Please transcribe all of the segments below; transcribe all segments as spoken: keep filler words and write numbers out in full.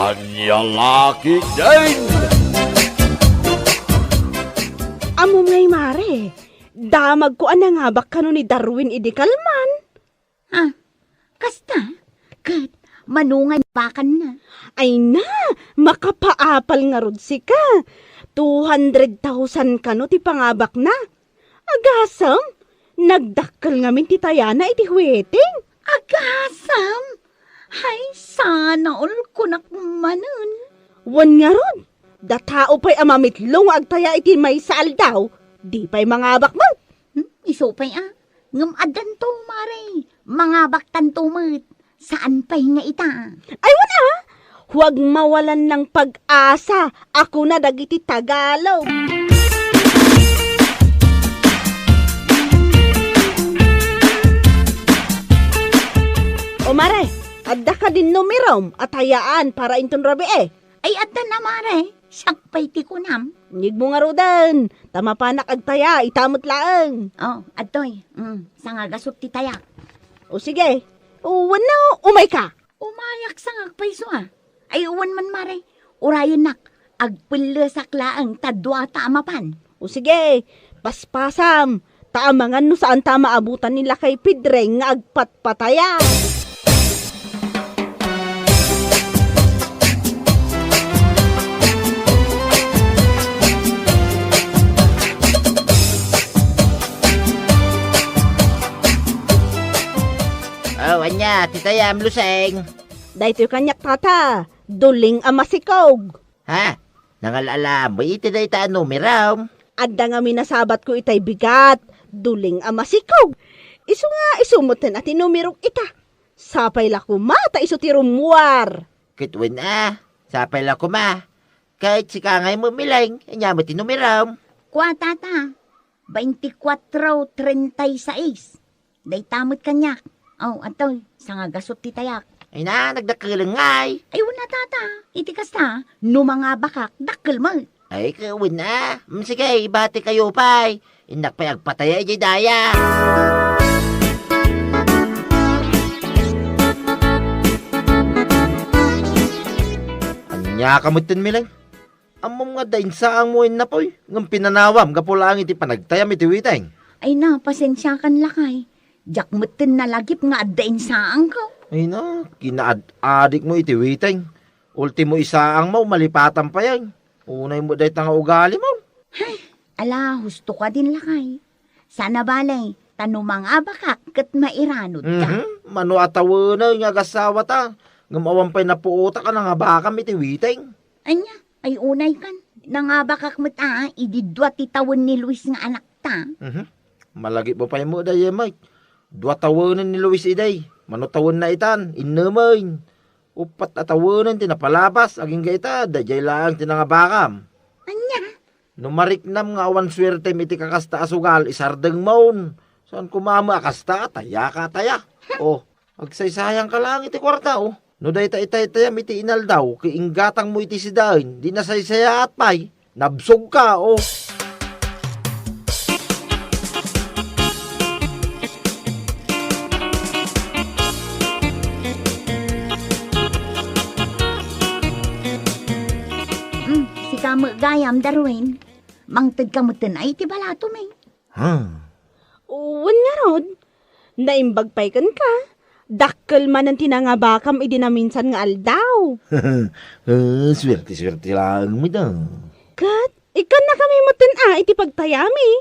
Ania la ketdin? Ammom ngay, mare, damagko a nangabak kano ni Darwin idi kalman. Ah, kasta? Ket mano nga inbakanna? Ay na, makapaapal ngarud sika. Two hundred thousand kano ti pangabakna. Agasem, nagdakkel ngamin ti tayana iti huweteng. Agasem? Hay, sana all kunak manen. Wen ngarud, da tao pay a mamitlo nga agtaya iti maysa aldaw, di pay mangabak met. Hmm, isu pay a. Ngem addanto, mare. Mangabaktanto met. Saan pay nga ita? Ay, wen a! Huwag mawalan ng pag-asa, a kuna dagiti Tagalog. O, mare, adda kadin numerom a tayaan para inton rabii? Ay, adda na, mare. Siak pay ti kunam. Nigmo ngaruden, ta mapanak agtaya, ita met laeng. Oh, adtoy. Mm, sangagasut ti tayak. O, sige. O, wenno, umayka. Umayak sangak pay isu a. Ay, wen man, mare. Urayennak, agpellesak laeng ta duata a mapan. O, sige, paspasam. Ta amangan no saanta a maabutan ni Lakay Pedring nga agpatpataya. Oh, ania, ti tayam, Luseng? Daytoy kaniak, tata, duling a masikog. Ha? Nangal-alam mo iti dayta a numerom? Adda ngamin a sabatko itay bigat, duling a masikog. Isu nga, isu metten a ti numerok ita. Sapay la koma ta isu ti rummuar. Ket wen a, sapay la koma. Ket sika ngay met, Mileng, ania met ti numerom? Kua, tata, veinticuatro treinta y seis. Dayta met kaniak. Oh, adtoy, sangagasut ti tayak. Ay na, nagdakkel ngay. Ay, wen a, tata. Iti kasta, no mangabakak, dakkel met. Ay, ket wen a. Mm, sige, ibati kayo pay. Innak pay agpataya idiay daya. Ania ka metten, Mileng? Ammom nga adda insaangmo innapoy, ngem pinanawam gapu laeng iti panagtayam iti witeng. Ay na, pasensiakan, lakay. Diak metten nalagip nga adda insaangko. Ay na, kinaad-adikmo iti witeng. Ultimo isaangmo, malipatan pay. Unay met dayta nga ugalimo. Hay, ala, husto kadin, lakay. Sana bale, ta no mangabakak ket mairanudka. Mhm. Mano a tawenen nga agasawata, ngem awan pay napuotak a nangabakam iti witeng. Ania, ay unay kan. Nangabakak met a, idi dua ti tawen ni Luis nga anakta. Mhm. Malagipmo pay met dayta, Mike. Dua tawenen ni Luis idi. Mano tawenna itan, innemen. Uppat a tawenen ti napalabas, agingga ita, daydiay laeng ti nangabakam. Ania? No mariknam nga awan suertem iti kakasta a sugal, isardengmon. Saan koma met a kasta, tayaka, taya. Oh, agsaysayangka laeng iti kuarta, oh. No dayta itaytayam iti inaldaw, ket inggatangmo iti sidaen, di nasaysayaat pay. Nabsogka, oh. Mm, sika met gayam, Darwin. Mangtedka metten a iti balatom, eh. Ha? Wen ngarud, naimbag pay kenka. Dakkel manen ti nangabakam idi naminsan nga aldaw. Ah, suerte-suerte laeng met a. Ket ikkannakami metten a iti pagtayami.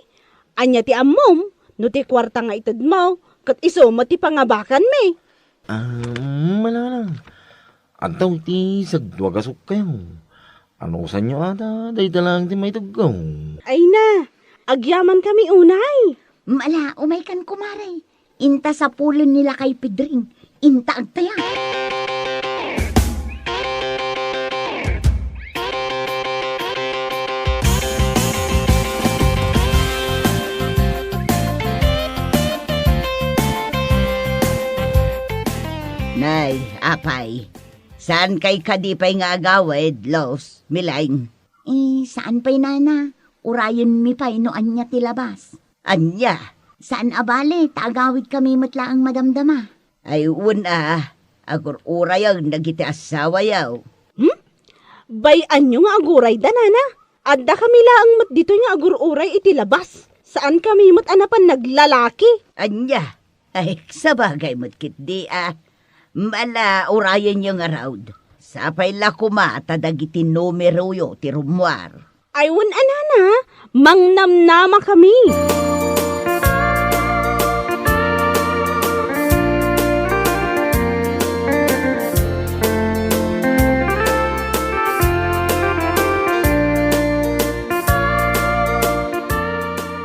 Ania ti ammom no ti kuarta nga itedmo ket isu met ti pangabakanmi? Ah, mm, ala, ala. Adda iti sagdua gasukkayo. Anusanyo ata, dayta laeng ti maitedko. Ay na, agyamankami unay. Mala, umaykan, kumare. Inta sapulen ni Lakay Pedring. Inta agtaya. Nay, apay, saankay kadi pay nga agawid, Los, Mileng? Eh, saan pay, nana. Urayenmi pay no ania ti labas. Ania? Saan a bale, ta agawidkami met laeng madamdama. Ay, wen a, agur-urayen dagiti assawayo. Hmm? Bay-anyo nga agurayda, nana. Adda kami laeng met ditoy nga agur-uray iti labas. Saan kami met a napan naglalaki. Ania? Ay, sabagay met ketdi a. Ala, urayenyo ngarud. Sapay la koma ta dagiti numeroyo ti rummuar. Ay, wen a, nana, mangnamnama kami.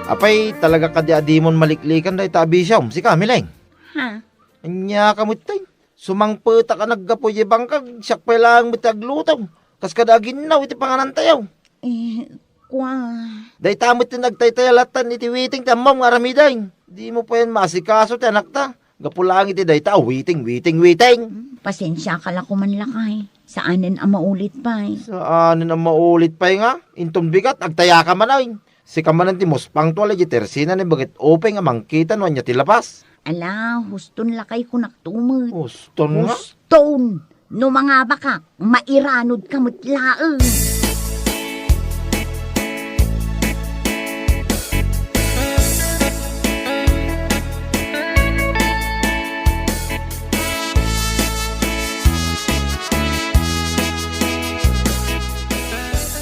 Apay, talaga kadi a dimon maliklikan dayta a bisiom, sika, Mileng? Ha? Ania ka met tay? Sumangpetak a naggapu idiay bangkag, siak pay laeng met ti agluto. Kas kada aginnaw iti panganantayo. Eh, kua. Dayta met ti nagtaytayalatan iti witing ti ammom nga aramiden. Dimo payen maasikaso ti anakta. Gapu laeng iti dayta a witing, witing, witing. Hmm, pasensiaka la koman, lakay. Saanen a maulit pay. Saanen a maulit pay nga? Inton bigat, agtayaka manen. Sika manen ti muspangto a lady Tersina ni Bagit Upay nga mangkita no ania ti labas. Ala, huston lakay kunak tumet. Huston nga? Huston! No mangabakak, mairanod ka met laeng.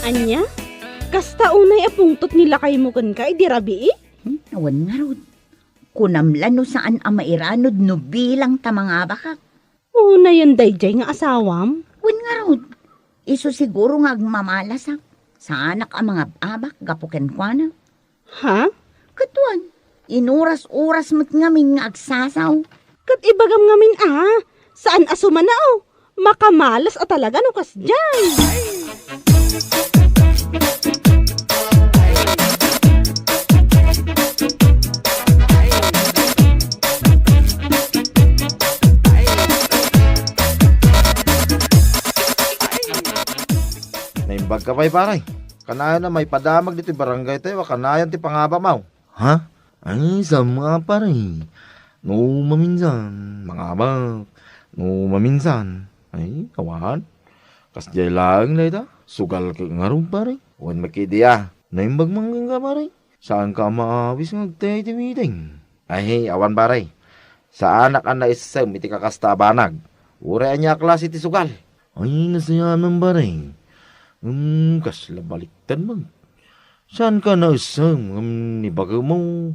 Ania? Kasta unay a pungtot ni lakaymo kenka idi rabii? Hmm, awan ngarud. Kunam la no saan a mairanod no bilang ta mangabakak. Unayen daydiay nga asawam? Wen ngarud, isu siguro nga agmamalasak. Saanak a mangab-abak gapu kenkuana. Ha? Ket wen, inuras-uras met ngamin nga agsasaw. Ket ibagam ngamin a, saan a sumanaw. Makamalas a talaga no kasdiay. Naimbag ka pay, pare. Kanayon a maipadamag ditoy barangay tayo a kanayon ti pangabamaw. Ha? Ay, saan nga, pare? No maminsan, mangabak. No maminsan, ay, awan. Kasdiay laeng dayta. Sugal ka ngarud, pare. Wen, makidiya. Naimbag man ka, pare. Saan ka maawis nga agtay ti meeting? Ay, awan, pare. Saanak a naissem iti kakasta a banag. Uray ania a klase ti sugal. Ay, nasayanan, pare. Hmm, kasla baliktad man. Saan ka naissem ngem ni bagemo,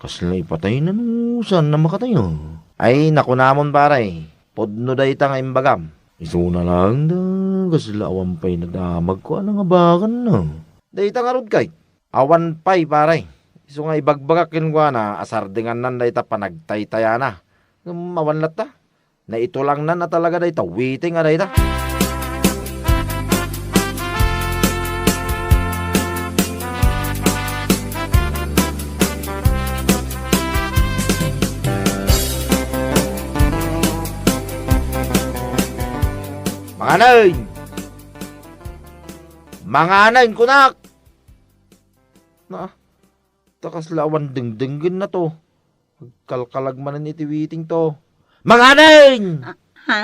kasla ipatayna no saan a makatayo? Ay, nakunamon, pare, pudno dayta nga imbagam. Isuna laeng da, kasla awan pay nadamagko a nangabakanna. Dayta ngarud kay, awan pay, pare. Isu nga ibagbagak kenkuana a sardengannan dayta panagtaytayana. Ngem awan latta. Naitulangnan a talaga dayta witing a dayta. Manganeng! Manganeng, kunak! Na, ta kasla awan dengdenggenna to. Agkalkalag manen iti witing to. Manganeng! Ah, ha?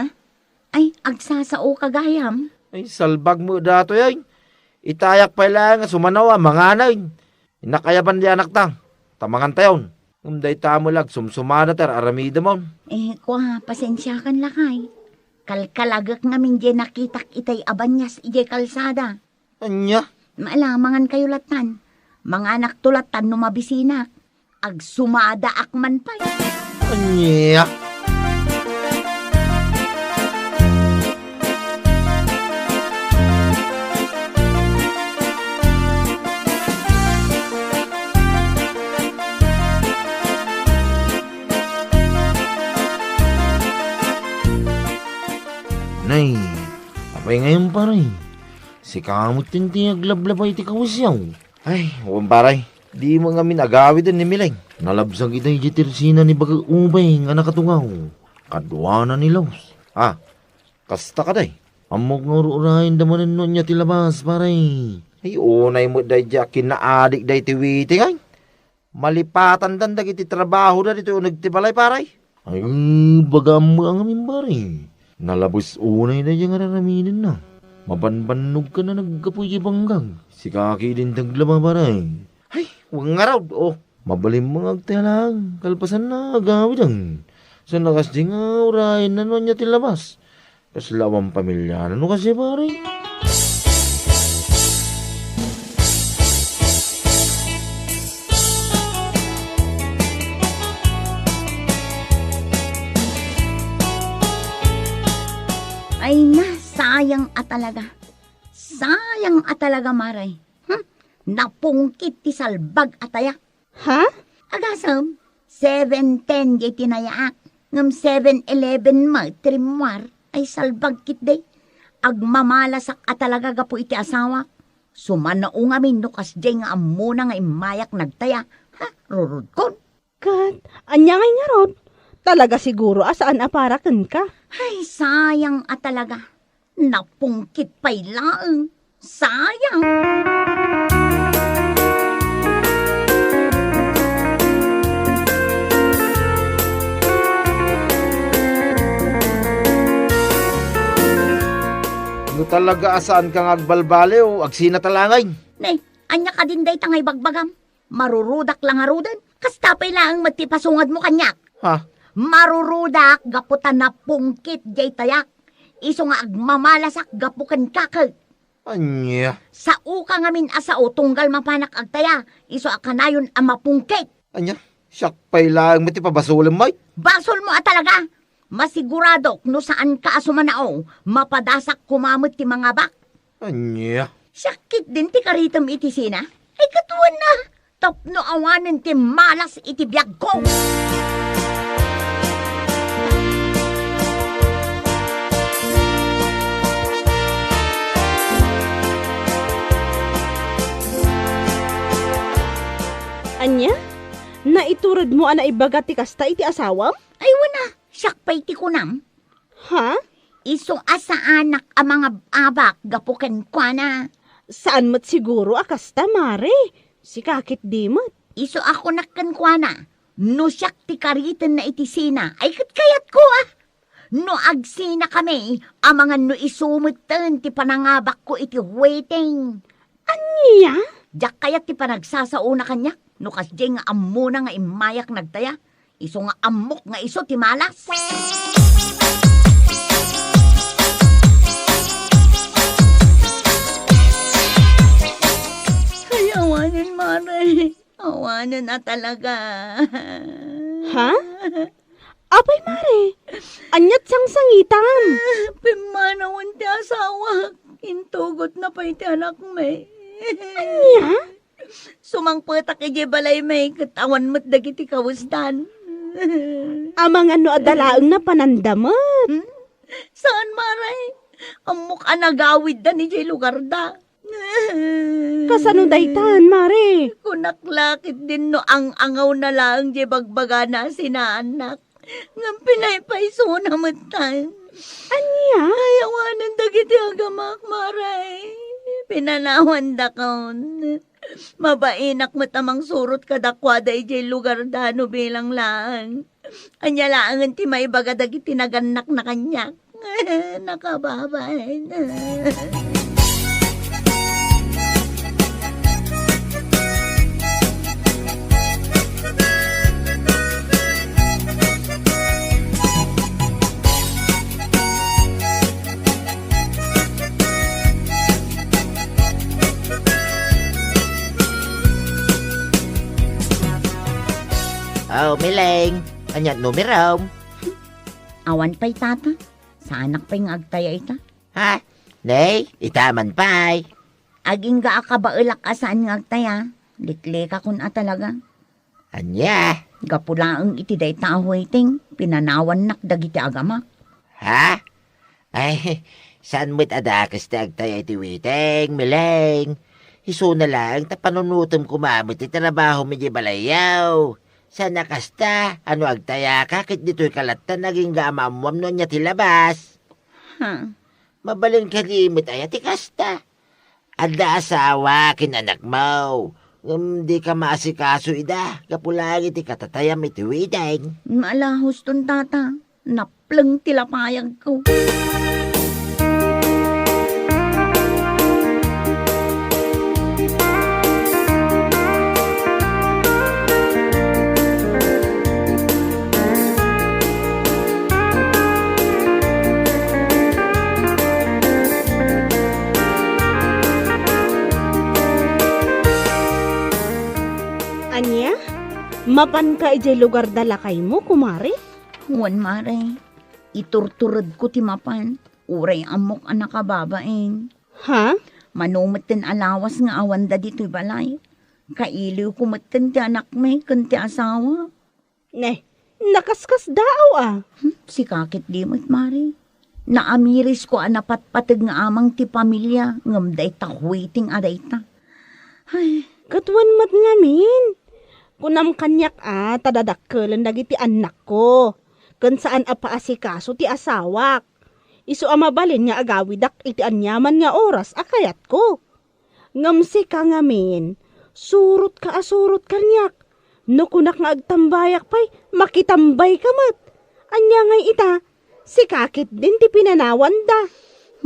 Ay, agsasao ka gayam? Ay, salbag mo datoy, ay. Itayak pay laeng nga sumanaw a manganeng. Innak ayaban di anakta. Ta mangantayon. Ngem dayta met la agsumsumada ti ar-aramidemon. Eh, kua, pasensiakan lakay. Kalkalagek ngamin diay nakitak itay a banias idiay kalsada. Ania? Ala, mangankayo lattan. Manganakto lattan no mabisinak. Agsumadaak man pay. Ania? Nay, apay ngayon, pare? Sika met ti aglablabay ti kawisyo. Ay, wen, pare. Dimo ngamin agawiden ni Mileng. Nalabsag itay di Tersina ni Bagak Ubay nga nakatungaw. Kaduana ni Laos. Ah, kasta kadi? Ammok nga ur-urayenda manen no ania ti labas, pare. Ay, unay met daydi a kinaadik daydi witing, ay. Malipatandan dagiti trabahoda ditoy uneg ti balay, pare. Ay, baga ammo a ngamin, pare. Nalabes unay daydi nga ar-aramidenna. Mabanbannogkan a naggapu iti banggang. Sika ketdin ti aglaba, pare. Ay, wen ngarud, o. Mabalinmo nga agtaya laeng, kalpasanna agawiden. Saan a kasdi nga urayenna no ania ti labas. Kasla awan pamiliana no kasdi, pare. Ay na, sayang a talaga. Sayang a talaga, mare. Hmm? Napungkit ti salbag a tayak. Ha? Agasem, seven ten diay tinayaak, ngem seven eleven met ti rimmuar. Ay salbag ketdi. Agmamalasak a talaga gapu iti asawak. Sumanao ngamin no kasdiay nga ammona nga immayak nagtaya. Ha? Rurodkon. Ket, ania ngay ngarud? Talaga siguro a saan a para kenka. Ay, sayang a talaga. Napungkit pay laeng. Sayang. No talaga a saanka nga agbalbaliw, agsina ta laeng. Ne, ania kadin dayta nga ibagbagam? Marurudak la ngaruden. Kasta pay laeng met ti pasungadmo kaniak. Ha? Marurudak gapu ta napungkit diay tayak. Isu nga agmamalasak gapu kenka ket. Ania? Saoka ngamin a sao tunggal mapanak agtaya. Isu a kanayon a mapungkit. Ania? Siak pay laeng met ti pabasolem, May? Basolmo a talaga. Masiguradok no saanka a sumanao, mapadasak koma met ti mangabak. Ania? Siak ketdin ti karitem iti sina? Ay, ket wen a, tapno awanen ti malas iti biagko. Ania? Naituredmo a naibaga ti kasta iti asawam? Ay, wen a, siak pay ti kunam. Ha? Isu a saanak a mangab-abak gapu kenkuana. Saan met siguro a kasta, mare. Sika ketdi met. Isu a kunak kenkuana, no siak ti karitenna iti sina, ay ket kayatko a. No agsinakami, amangan no isu metten ti panangabakko iti waiting. Ania? Diak kayat ti panagsasaona kaniak, no kasdiay nga ammona nga immayak nagtaya. Isu nga ammok nga isu ti malas. Ay, awanen, mare. Awanen a talaga. Ha? Apay, mare? Aniat sangsangitam? Pimmanawen ti asawak. Intugotna pay ti anakmi. Ania? Sumangpetak idiay balaymi ket awan met dagiti kawesdan. Amangan no adda laeng napananda met. Hmm? Saan, mare? Ammok a nagawiddan idiay lugarda. Kasano daytan, mare? Kunak la ketdin no ang-angawna laeng diay bagbagana a sinaannak. Ngem pinaypaysona metten. Ania? Ay, awanen dagiti agamak, mare. Pinanawandakon. Mabainak met a mangsurot kadakuada idiay lugarda no bilang laeng. Ania laengen ti maibaga dagiti nagannakna kaniak? Nakababain. Oh, Mileng, aniat numerom? Awan pay, tata. Saanak pay nga agtaya ita. Ha? Nay, ita man pay. Agingga a kabaelak a saan nga agtaya. Liklikakon a talaga. Ania? Gapu laeng iti dayta a waiting, pinanawannak dagiti agamak. Ha? Ay, saan met a dakes ti agtaya iti waiting, Mileng? Isuna laeng ta panunotem koma met ti trabahom idiay balayyo. Saan a kasta, a no agtayaka ket ditoyka latta nga agingga a maammuam no ania ti labas. Hmm. Mabalin kadi met aya ti kasta? Adda asawa ken anakmo, ngem dika maasikaso ida gapu laeng iti katatayam iti waiting. Maalahoston, tata. Napleng ti lapayagko. Mapanka idiay lugar da lakaymo, kumare? Wen, mare. Iturturedko ti mapan. Uray ammok a nakababain. Ha? Mano metten a lawas nga awanda ditoy balay. Kailiwko metten ti anakmi ken ti asawa. Ne, nakaskasdaaw a. Hmm, sika ketdi met, mare. Naamirisko a napatpateg nga amang ti pamilia, ngem dayta huiting a dayta. Ay. Ket wen met ngamin, kunam kaniak a ta dadakkelen dagiti annakko, ken saan a paasikaso ti asawak. Isu a mabalin nga agawidak iti aniaman nga oras a kayatko. Ngem sika ngamin, surotka a surot kaniak. No kunak nga agtambayak pay, makitambayka met. Ania ngay ita? Sika ketdin ti pinanawanda.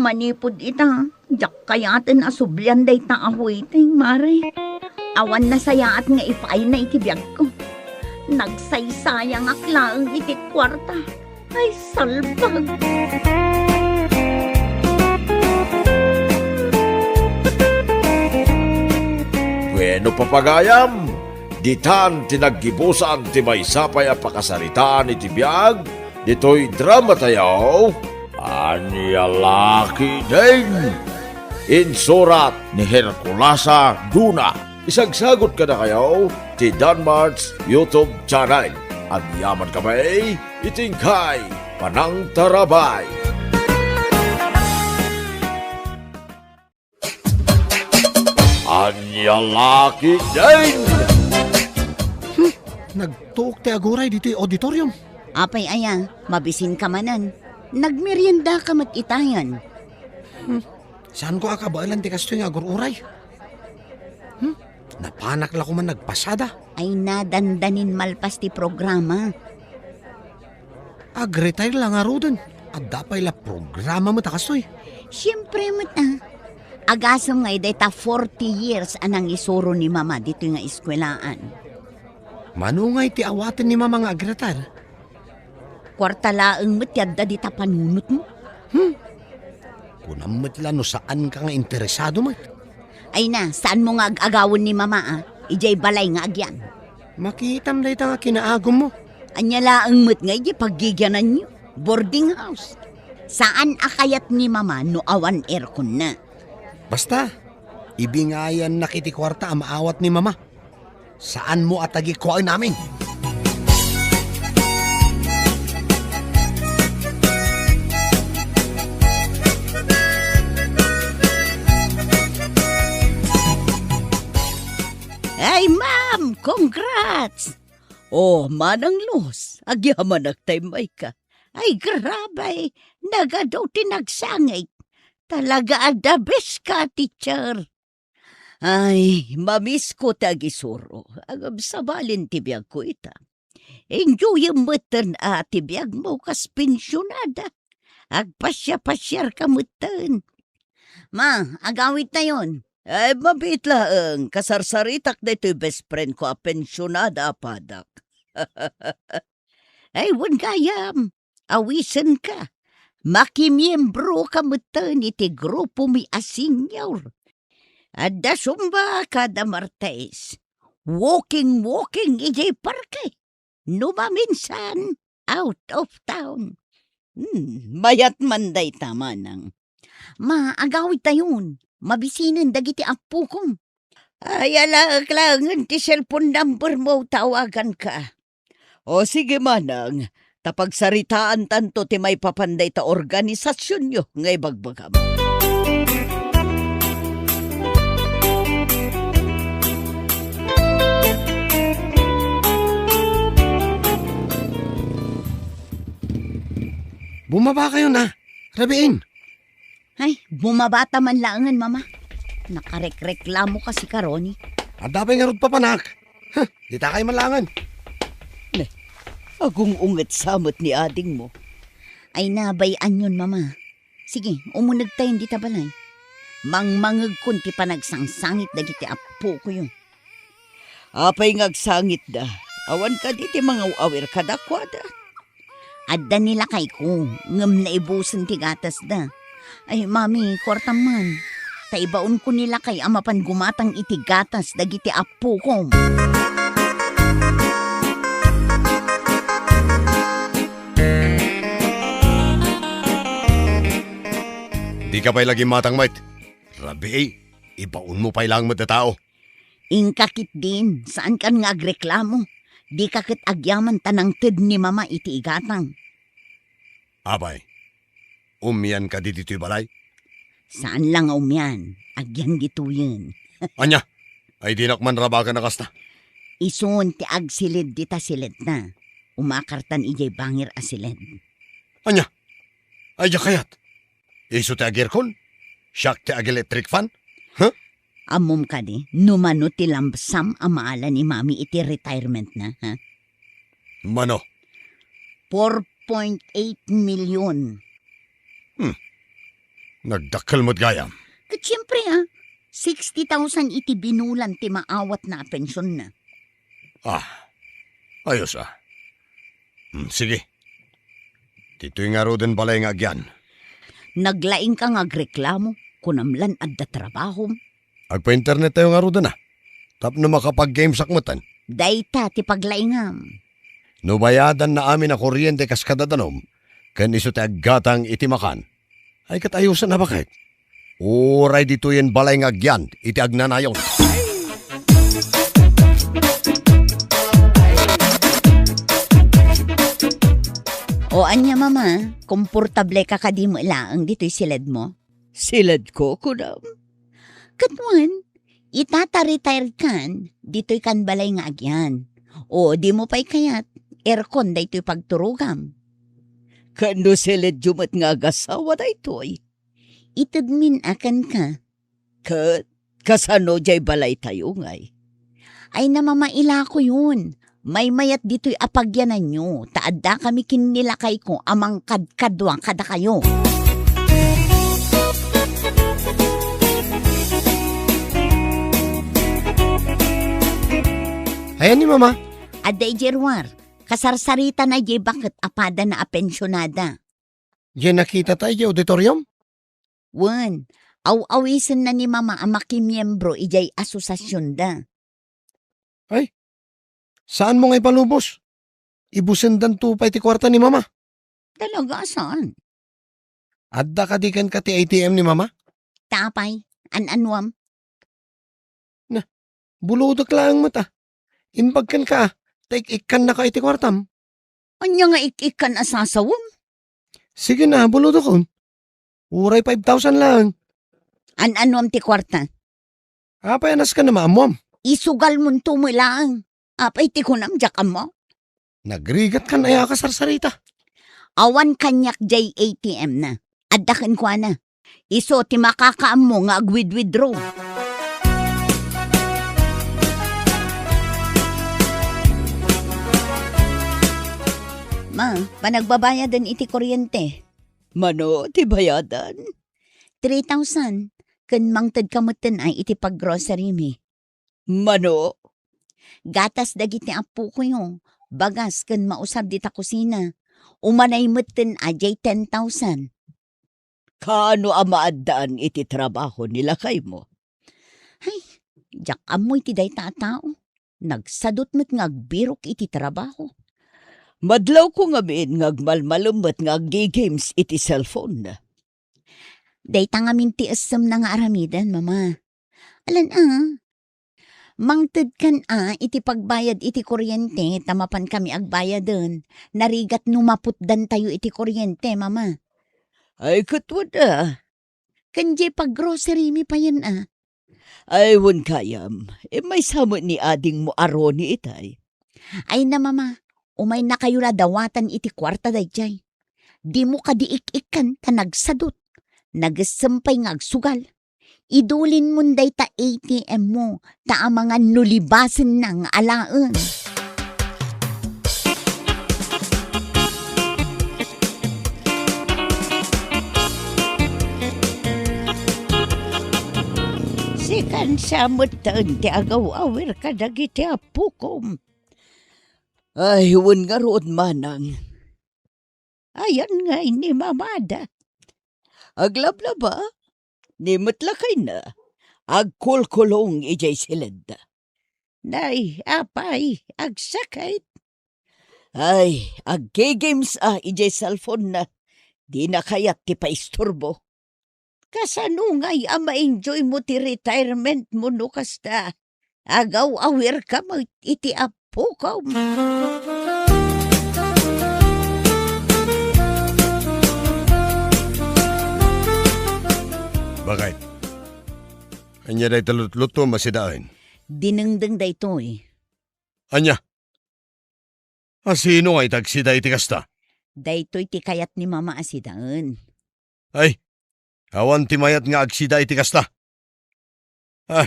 Manipud ita, diak kayaten a sublian dayta a huiting, mare. Awan nasayaat nga ipaayna iti biagko. Nagsaysayangak laeng iti kuarta. Ay, salbag! Bueno, papagayam, ditan ti naggibusan ti maysa pay a pakasaritaan iti biag ditoy dramatayo, Ania La Ketdin. Insurat ni Herculasa Duna. Isagsagut kadakayo ti Danmart's YouTube channel. Agyaman kami iti inkay panangtarabay. Ania La Ketdin! Hmm, nagtuok ti aguray ditoy auditorium. Apay aya, mabisinka manen. Nagmeriendaka met itayen. Hmm, saanko a kabaelan ti kastoy nga agur-uray. Hmm, napanak la koma nagpasada. Ay, nadandanin malpas ti programa. Ag-retire la ngaruden. Adda pay la programa met a kastoy. Siempre met a. Agasem nga dayta forty years a nangisuro ni Mama ditoy nga eskuelaan. Mano ngay ti awaten ni Mama nga ag-retire? Kuarta laeng met ti adda dita panunotmo. Hmm. Kunam met la no saanka nga interesado met. Ay na, saanmo nga ag-agawen ni Mama a? Idiay balay nga agyan. Makitam dayta nga kinaagummo. Ania laeng met nga idiay paggigiananyo? Boarding house. Saan a kayat ni Mama no awan airconna. Basta, ibingayannak iti kuarta a maawat ni Mama. Saanmo a tagikuaen amin. Ay, ma'am! Congrats! Oh, Manang Luz, agyamanak ta immayka. Ay, grabe! Nagadu ti nagsangit. Talaga a the best ka, teacher. Ay, mamisko ti agisuro. Agabsabalen ti biagko ita. Enjoyem metten a ti biagmo kas pensionada. Agpasiapasiarka metten. Ma, agawidtayon. Ay, mabiit laeng, kasarsaritak daytoy best friend ko a pensionada a padak. Ay, wen gayam, awisenka. Makimiembroka metten iti grupomi a senior. Adda Zumba kada Martes. Walking, walking idiay parke. No maminsan, out of town. Hmm, mayat man dayta, manang. Ma, agawidtayon. Mabisinen dagiti appokom. Ay, alaek laengen ti cellphone number mo, tawaganka. O sige, manang, ta pagsaritaantanto ti maipapan dayta organisasionyo nga ibagbagam. Bumaba kayo na, Rabiin. Ay, bumabata man laengen, Mama. Nakarekreklamo ka si Karoni. Adda pay ngarud papanak. Huh, ditakay man laengen. Ne, agung-unget sa met ni adingmo. Ay, nabay-anyon, Mama. Sige, umunegtayon dita balay. Mangmangegkon ti panagsangsangit dagiti appokoyo. Apay nga agsangitda? Awan kadi ti mangaw-awir kadakuada? Adda ni lakayko, ngem naibusen ti gatasda. Ay, mami, kuartam man. Ta ibaonko ni lakay a mapan gumatang iti gatas dagiti appokom. Dika pay la gimmatang met. Rabii, ibaonmo pay laeng met a tao. Inka ketdin, saankan nga agreklamo. Dika ket agyaman ta nangted ni Mama iti igatang. Apay, umian kadi ditoy balay? Saan la nga umian, agyan ditoyen. Ania? Ay dinak man rabaken a kasta. Isun ti agsilid dita siledna. Umakartan idiay bangir a siled. Ania? Ay, diak kayat. Isu ti ag-aircon? Siak ti ag-electric fan? Huh? Ammom kadi, no mano ti lump sum a maala ni Mami iti retirement na, ha? Mano? Four point eight million. Hmm. Nagdakkel met gayam. Ket siempre, ah, sixty thousand iti binulan ti maawatna a pensionna. Ah, ayos, ah. Hmm, sige. Ditoy ngaruden balay nga agyan. Naglaingka nga agreklamo, kunam lan adda trabahom. Agpa-internet tayo ngaruden, ah. Tapno makapag-gamesak metten. Dayta ti paglaingam. No bayadanna amin a kuryente kas kadadanom, ken isu ti aggatang iti makan, ay ket ayosen a baket. Uray ditoyen balay nga agyan iti agnanayon. O ania, Mama, komportable ka kadi met laeng ditoy siledmo? Siledko, kunam? Ket wen, ita ta retired kan, ditoy kan balay nga agyan. O, dimo pay kayat, aircon daytoy pagturogam. Ket no siledyo met nga agasawa daytoy? Itedmin a kenka. Ket kasano diay balaytayo ngay? Ay, namamailakoyon. Maymayat ditoy a pagyananyo, ta addakami ken ni lakayko a mangkadkadua kadakayo. Ayan ni Mama. Adda idiay ruar, kasarsaritana idiay baket a padana a pensionada. Diay nakitata idiay auditorium? Wen, aw-awisenna ni Mama a makimiembro idiay asosasionda. Ay, saanmo nga ipalubos? Ibusendanto pay ti kuarta ni Mama. Talaga a saan? Adda kadi kenka ti A T M ni Mama? Ta apay, an-anuam? Na, bulodek laeng met, ah. Imbag kenka, ah, ta ik-ikkannaka iti kuartam. Ania nga ik-ikkan a sasawem? Sige na, bulodekon. Uray five thousand laeng. An-anuam ti kuarta? Apay a nasken a maammuam? Isugalmonto met laeng. Apay ti kunam, diak ammo? Nagrigat kan aya a kasarsarita. Awan kaniak diay A T M na. Adda kenkuana. Isu ti makakaammo nga agwidwidro. Ma, panagbabayaden iti kuryente. Mano ti bayadan? Three thousand. Ken mangted ka metten ay iti paggrocery mi. Mano? Gatas dagiti appokoyo, bagas ken mausar dita kusina. Umanay metten a diay ten thousand. Kaano a maaddaan iti trabaho ni lakaymo? Ay, diak ammo iti dayta a tao. Nagsadut met nga agbirok iti trabaho. Madlawko ngamin nga agmalmalem met nga aggi-games iti cellphone. Dayta ngamin ti essemna nga aramiden, Mama. Alan a, mangted kan a iti pagbayad iti kuryente ta mapan kami agbayaden. Narigat no maputdantayo iti kuryente, Mama. Ay, ket wen a. Ken diay paggrocery mi payen a. Ay, wen gayam, immay sa met ni adingmo a Ronnie itay. Ay na, Mama, umaynakayo la dawatan iti kuarta daydiay. Dimo kadi ik-ikkan ta nagsadut. Nagessem pay nga agsugal. Idulinmon dayta A T M mo, ta amangan no libasenna nga alaen. Sikan sa metten ti agaw-awir kadagiti appokom. Ay, wen ngarud, manang. Ayan ngay ni mamada. Aglablaba, ni met lakayna, agkulkulong idiay siledda. Nay, apay, agsakit. Ay, aggi-games a idiay cellphone na. Dina kayat ti paisturbo. Kasano ngay a ma-enjoy mo ti retirement mo no kasta? Agaw-awirka met iti appokom. Bakit? Ania dayta lutlutom a sidaen? Dinengdeng daytoy. Ania? A sino nga iti agsida iti kasta? Daytoy ti kayat ni Mama a sidaen. Ay, awan ti mayat nga agsida iti kasta. Ah,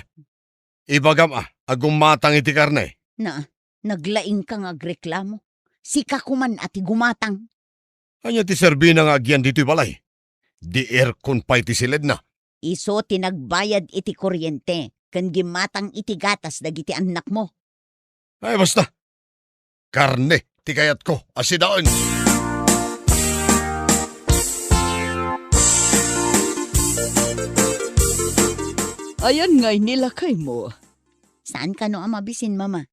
ibagam a, a gumatang iti karne. Na, naglaingka nga agreklamo. Sika koman a ti gumatang. Ania ti serbina nga agyan ditoy balay? Di aircon pay ti siledna. Isu ti nagbayad iti kuryente ken gimmatang iti gatas dagiti annakmo. Ay, basta. Karne ti kayatko a sidaen. Ayan ngay ni lakaymo. Saan kano a mabisin, Mama?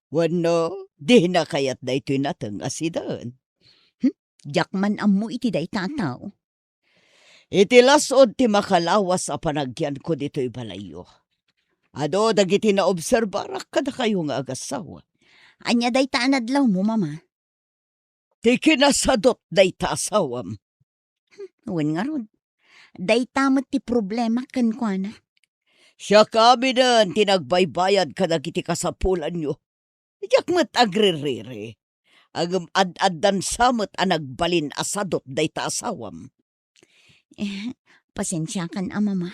Wenno, dina kayat daytoy nateng a sidaen? Hmm? Diak man ammo iti dayta a tao. Iti las-ud ti makalawas a panagyanko ditoy balayyo. Adu dagiti naobserbarak kadakayo nga agassawa. Ania dayta a nadlawmo, Mama? Ti kinasadut dayta asawam. Hmm, wen ngarud. Dayta met ti problema kenkuana. Siak aminen ti nagbaybayad kadagiti kasapulanyo. Diak met agririri. Ngem ad-addan sa met a nagbalin a sadut dayta asawam. Eh, pasensiakan a, Mama.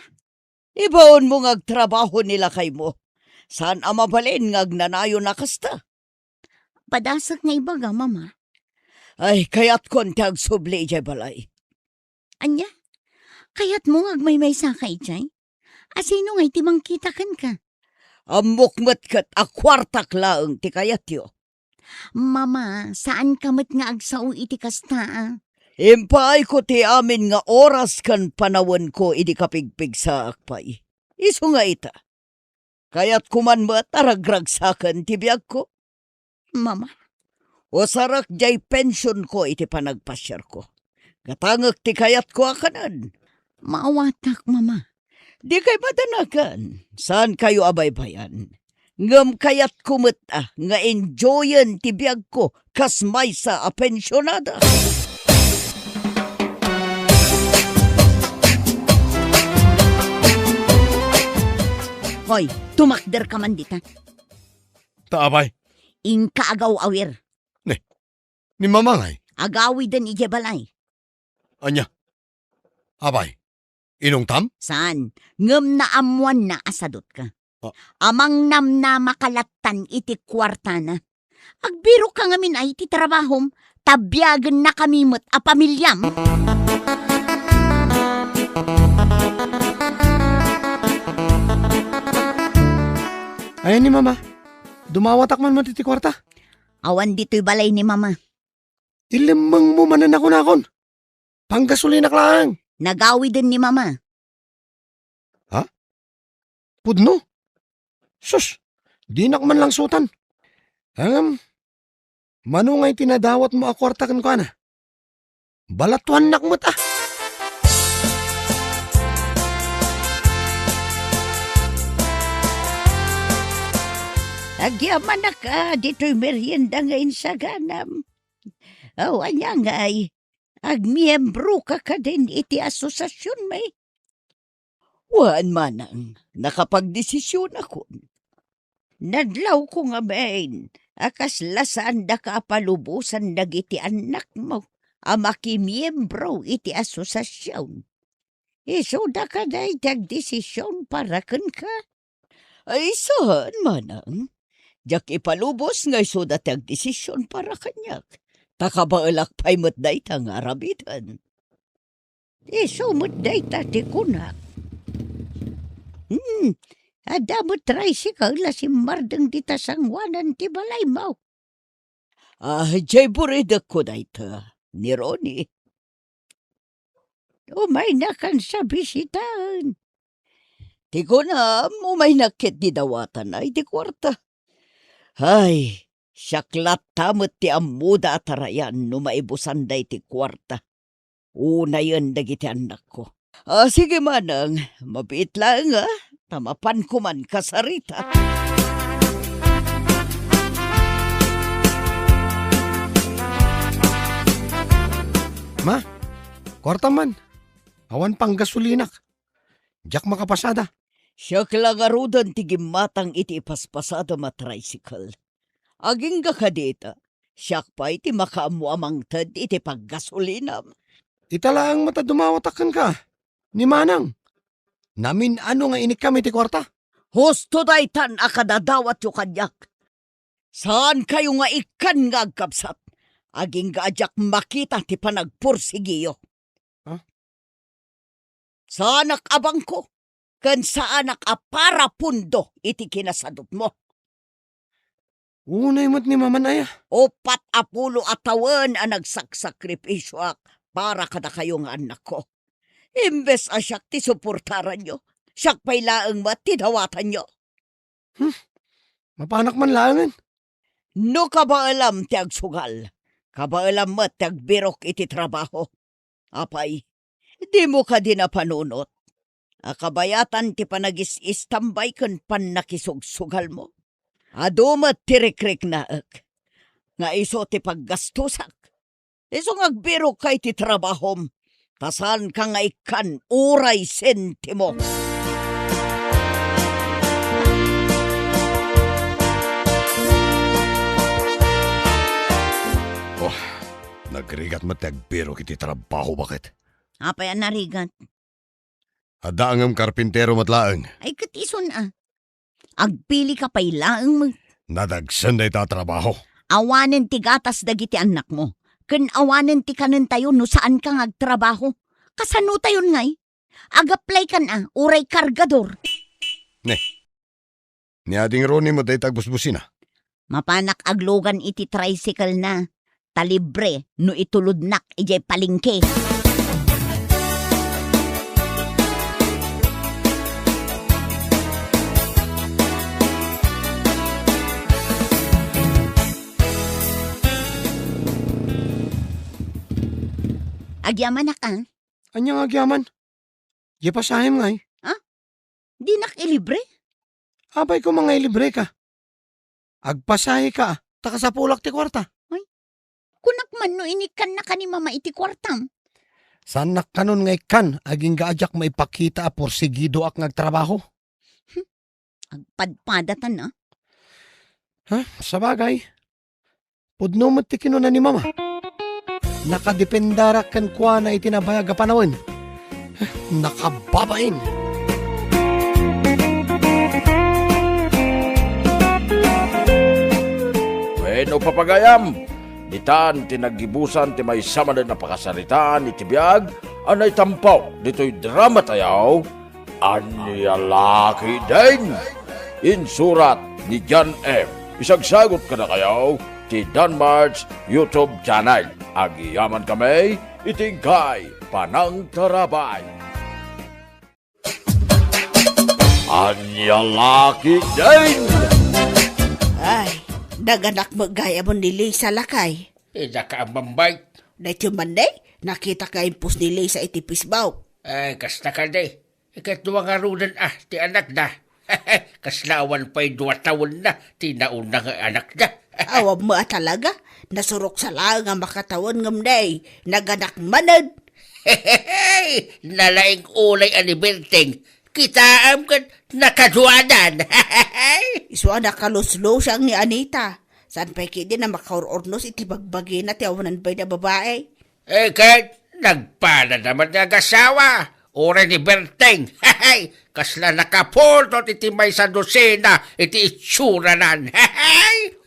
Ibaonmo nga agtrabaho ni lakaymo. Saan a mabalin nga agnanayon a kasta? Padasek nga ibaga, Mama. Ay, kayatkon ti agsubli idiay balay. Ania? Kayatmo nga agmaymaysaka idiay? A sino ngay ti mangkita kenka? Ammok met ket a kuartak laeng ti kayatyo. Mama, saanka met nga agsao iti kasta, a? Impaayko ti amin nga oras ken panawenko idi kapigpigsaak pay. Isu nga ita, kayatko man met a ragragsaken ti biagko. Mama. Usarak diay pensionko iti panagpasiarko. Gatangek ti kayatko a kanen. Maawatak, Mama. Dikay madanagan. Saankayo a baybayan. Ngem kayatko met a nga enjoyen ti biagko kas maysa a pensionada. Hoy, tumakderka man dita. Ta apay? Inka agaw-awir. Ne, ni Mama ngay? Agawiden idiay balay. Ania? Apay, inungtam? Saan? Ngem naammoanna a sadutka. Ah. Amangnamnamaka lattan iti kuartana. Agbiroka ngamin ay ti trabahom, ta biagennakami met a pamiliam. Ayan ni Mama, dumawatak man met iti kuarta. Awan ditoy balay ni Mama. Ilemmengmo manen a kunakon. Panggasolinak laeng. Nagawiden ni Mama. Ha? Pudno? Sus, dinak man langsutan. Ngem, mano ngay ti nadawatmo a kuarta kenkuana? Balatuannak met a. Agyamanak a ditoy merienda nga insaganam. Aw, ania ngay? Agmiembroka kadin iti asosiasionmi? Wen, manang, nakapagdesisionakon. Nadlawko ngamin a kasla saandaka a palubosan dagiti annakmo a makimiembro iti asosiasion. Isuda kadi ti agdesision para kenka? Ay, saan, manang. Diak ipalubos nga isuda ti agdesision para kaniak. Ta kabaelak pay met dayta nga aramiden. Isu met dayta ti kunak. Hmm, adda met tricycle a simmardeng dita sangoanan ti balaymo. Ah, diay buridekko dayta, ni Ronnie. Umaynakansa bisitaen. Ti kunam, umaynak ket di dawatanna iti kuarta. Ay, siak latta met ti ammoda a tarayan no maibusanda iti kuarta. Unayen dagiti annakko. Ah, sige manang, mabiit laeng, ah, ta mapanko man kasarita. Ma, kuarta man. Awan pang gasolinak. Diak makapasada. Siak la ngaruden ti gimmatang iti ipaspasadam a tricycle. Agingga kadita, siak pay ti makaammo a mangted iti paggasolinam. Ita laeng met a dumawatak kenka, ni manang. Namin-ano nga inikkam iti kuarta? Husto daytan a kadadawatyo kaniak. Saankayo nga ikkan nga agkabsat, agingga a diak makita ti panagpursigiyo. Ha? Saanak a bangko, ken saanak a parapundo iti kinasadutmo. Unay met ni Maman aya. Uppat a pulo a tawen a nagsaksakripisioak para kadakayo nga annakko. Imbes a siak ti suportaranyo, siak pay laeng met ti dawatanyo. Hmm, mapanak man laengen. No kabaelam ti agsugal, kabaelam met ti agbirok iti trabaho. Apay, dimo kadi napanunot a kabayatan ti panagis-istambay ken pannakisugsugalmo? Adu met ti rikriknaek nga isu ti paggastosak. Isu nga agbirokka iti trabahom, ta saanka nga ikkan uray sentimo. Oh, nagrigat met ti agbirok iti trabaho, baket. Apay a narigat? Adda ngem karpintero met laeng. Ay, ket isun a. Agpilika pay laeng met. Nadagsen dayta a trabaho. Awanen ti gatas dagiti annakmo, ken awanen ti kanentayo no saanka nga agtrabaho. Kasanotayon ngay? Agaplaykan a, uray kargador. Ne, ni Ading Ronnie met dayta agbusbusina. Mapanak aglugan iti tricycle na, ta libre no itulodnak idiay palengke. Agyamanak a. Ania nga agyaman? Diay pasahem ngay? Ha? Dinak ilibre? Apay koma nga ilibreka? Agpasaheka, ta kasapulak ti kuarta. Ay, kunak man no inikkannaka ni Mama iti kuartam. Saannak kanon nga ikkan, agingga a diak maipakita a porsigidoak nga agtrabaho. Hmm, agpadpadatan a. Ha? Sabagay, pudno met ti kinuna ni Mama. Nakadependarak kenkuana iti nabayag a panawen. Nakababain. Wenno, papagayam, ditan ti naggibusan ti maysa manen a pakasaritaan iti biag a naitampo ditoy drama tayo, Ania La Ketdin? Insurat ni John M. Isagsagut kadakayo ti Danmart's YouTube channel. Agyamankami iti inkay panangtarabay. Ania La Ketdin? Ay, naganak met gayam ni Lisa, lakay. Dika ammom, bay. Daytoy man, day, nakitak nga impos ni Lisa iti Facebook. Ay, kasta kadi. Ikadua ngaruden a ti anakda. Kasla awan pay dua tawenna ti nauna nga anakda. Awan met a talaga. Nasurok sa laeng a makatawen ngem, day, naganak manen. Nalaing unay a ni Berteng. Kitaem ket nakaduanan. Isu a nakaluslusiang ni Anita. Saan pay ketdin a makaur-urnos iti bagbagina ti awanan pay a babai. Eh, ket nagpalada met nga agasawa, uray ni Berteng. Kasla nakapultot iti maysa dosena iti itsuranan.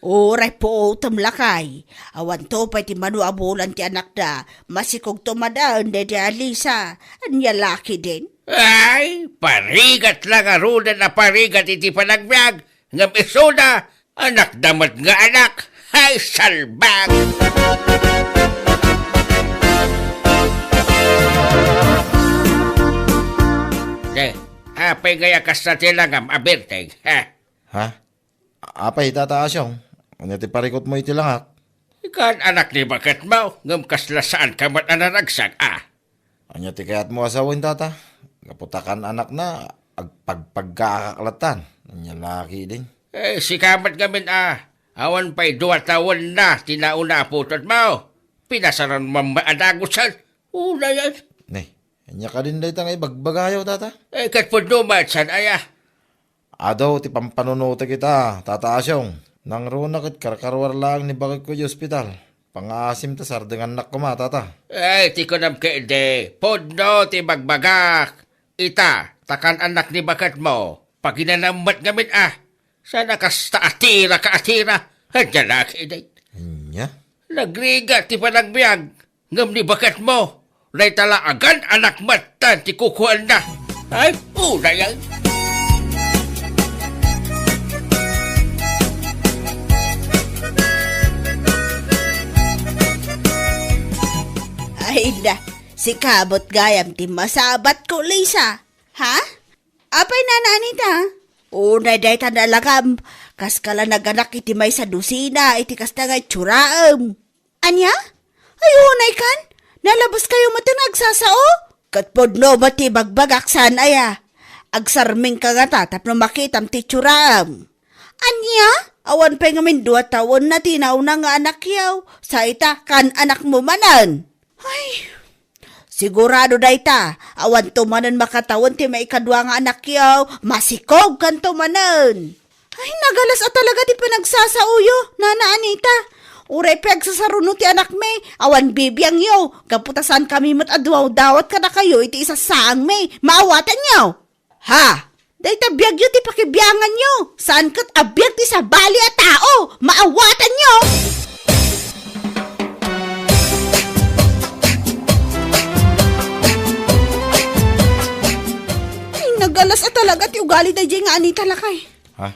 Uray puotem, lakay. Awanto pay ti mano a bulan ti anakda, masikogto manen daydi a Lisa. Ania La Ketdin? Ay, parigat la ngaruden a parigat iti panagbiag, ngem isuna, anakda met nga anak. Ay, salbag! Ne, apay ngay a kasta ti langam a Berteng, ha? Ha? Apay, Tata Asyong, ania ti parikutmo iti langak? Ikan anak ni baketmo, ngem kasla saanka met a naragsak, a? Ania ti kayatmo a sawen, tata? Gapu ta kan-anakna, agpagpaggaakak lattan. Ania la ketdin? Eh, sika met ngamin a, awan pay dua tawenna ti nauna a putotmo. Pinasaran man a dagusen. Unayen. Ne, ania kadin dayta nga ibagbagayo, tata? Eh, ket pudno met saan aya? Adu ti pampanunotek ita, Tata Asiong. Nangruna ket karkaruar laeng ni baketko idiay ospital. Pangaasim ta sardengannak koma, Tata. Ay, ti kunam ketdi, pudno ti bagbagak. Ita, ta kan-anak ni baketmo, paginanam met ngamin a. Saan a kasta a tiraka a tira? Ania la ketdi? Ania? Nagrigat ti panagbiag. Ngem ni baketmo, dayta la a kan-anak met ti kukuaenna. Ay, unayen. Ay na, sika met gayam ti masabatko, Lisa. Ha? Apay, Nana Anita? Unay dayta nalagam. Kaska la naganak iti maysa dusina iti kasta nga itsuraem. Ania? Ay, unay kan? Nalabaskayo met nga agsasao? Ket pudno met ti ibagbagak saan aya. Agsarmingka ngata tapno makitam ti itsuraem. Ania? Awan pay ngamin dua tawenna ti nauna nga anakyo. Sa ita, kan-anakmo manen. Ay, sigurado dayta, awanto manen makatawen ti maikadua nga anakyo, masikogkanto manen. Ay, nagalas a talaga ti panagsasaoyo, Nana Anita. Uray pay agsasaruno ti anakmi, awan bibiangyo, gapu ta saankami met a dumawdawat kadakayo iti isassaangmi, maawatanyo. Ha? Dayta biagyo ti pakibianganyo. Saan ket a biag ti sabali a tao. Maawatanyo! Ay, nagalas a talaga ti ugali daydiay nga Anita, lakay. Ha?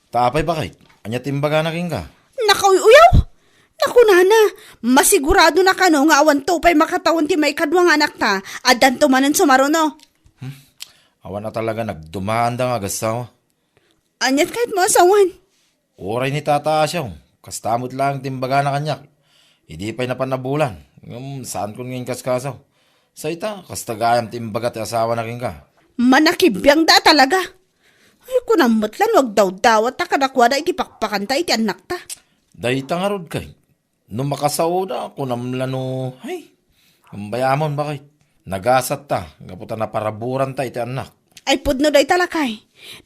Ta apay, baket? Ania ti imbagana kenka? Nakauy-uyaw? Nakunana, masigurado na kano nga awanto pay makatawen ti maikadua nga anakta, addanto manen sumaruno. Hmm? Awan a talaga nagdumaanda nga agassawa. Aniat kayatmo a sawen? Uray ni Tata Asiong, kasta met laeng ti imbagana kaniak. Idi pay napan a bulan, ngem saankon nga inkaskaso. Sa ita, kasta gayam ti imbaga ti asawana kenka. Manakibiangda a talaga. Ay, kunam met la no agdawdawat ta kadakuada iti pakpakanta iti annakta. Dayta ngarud kay, no makasaoda, kunam la no, ay, umbayamon, baket. Nagasatta, gapu ta naparaburanta iti annak. Ay, pudno dayta, lakay.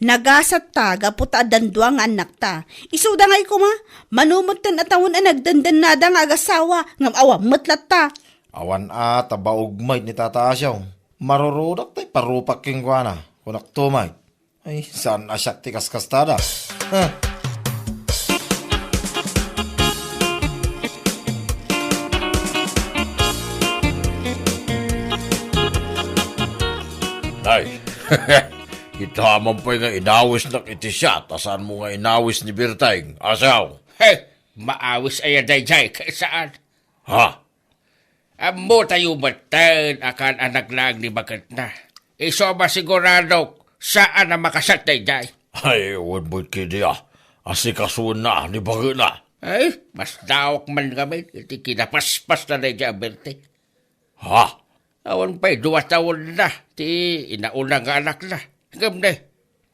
Nagasatta, gapu ta addan dua nga annakta. Isuda ngay koma, mano metten a tawen a nagdendennada nga agassawa, ngem awan met latta. Awan a, ta baog met ni Tata Asiong. Marurudak tay parupak kenkuana, kunakto met. Ay, saan a siak ti kaskastada? Huh. Ay, ita man pay nga inawisnak iti siat a saanmo nga inawis ni Berteng, Asiong. He, maawis aya daydiay, ket saan? Ha? Ammotayo metten a kan-anak laeng ni baketna. Isu a masiguradok, saan a makasat daydiay. Ay, wen met ketdi a, asikasuenna ni baketna. Ay, masdaok man ngamin iti kinapaspasna daydiay a Berteng. Ha? Awan pay dua tawenna ti inauna nga anakna. Ngem ne,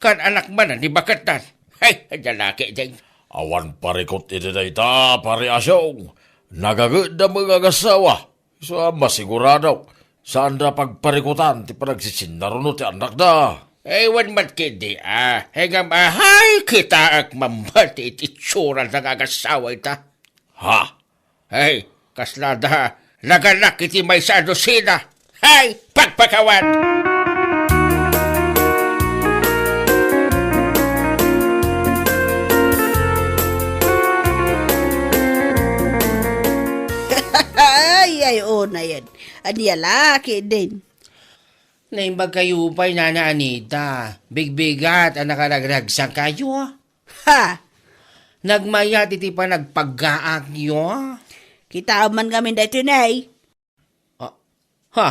kan-anak manen ni baketnan. Hay, ania la ketdin. Awan parikut iti dayta, Pari Asiong. Nagagedda met nga agassawa. Isu a masiguradok, saanda pagparikutan ti panagsisinnarunot ti annakda. Ay, wen met ketdi a. Ngem, ahay, kitaek man met ti itsurada nga agassawa ita. Ha? Ay, kaslada, naganak iti maysa a dusina. Hay, pagpakawan! Ay, ay, unayen. Ania la ketdin? Naimbag kayo pay, Nana Anita. Bigbigat a nakaragragsak kayo. Ha! Nagmayat iti panagpaggaakyo. Kitaem man ngamin daytoy, ne. Ah, ha?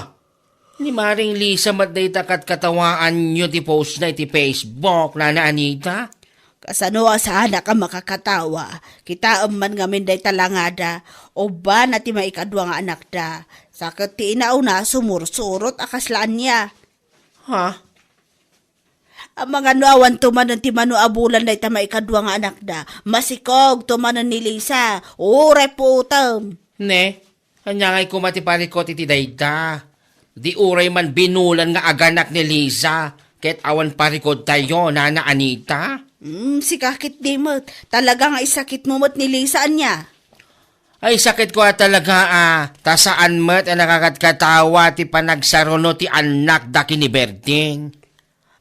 Ni Maring Lisa met dayta ket katawaanyo ti postna iti Facebook, Nana Anita? Kasano a saanak a makakatawa? Kitaem man ngamin dayta langada. Ubbana ti maikadua nga anakda. Sa ket ti inauna, sumursurot a kasla ania. Ha? Amangan no awan to manen ti mano a bulan dayta maikadua nga anakda. Masikog to manen ni Lisa. Uray puotem. Ne, ania ngay koma ti parikut iti dayta? Di uray man binulan nga aganak ni Lisa, ket awan parikut tayo, Nana Anita? Hmm, sika ket di met. Talaga nga isakit mo met ni Lisa, ania? Ay, sakit ko a talaga, a, ta saan met a nakakatkatawa ti panagsaruno ti annak da ken ni Berting.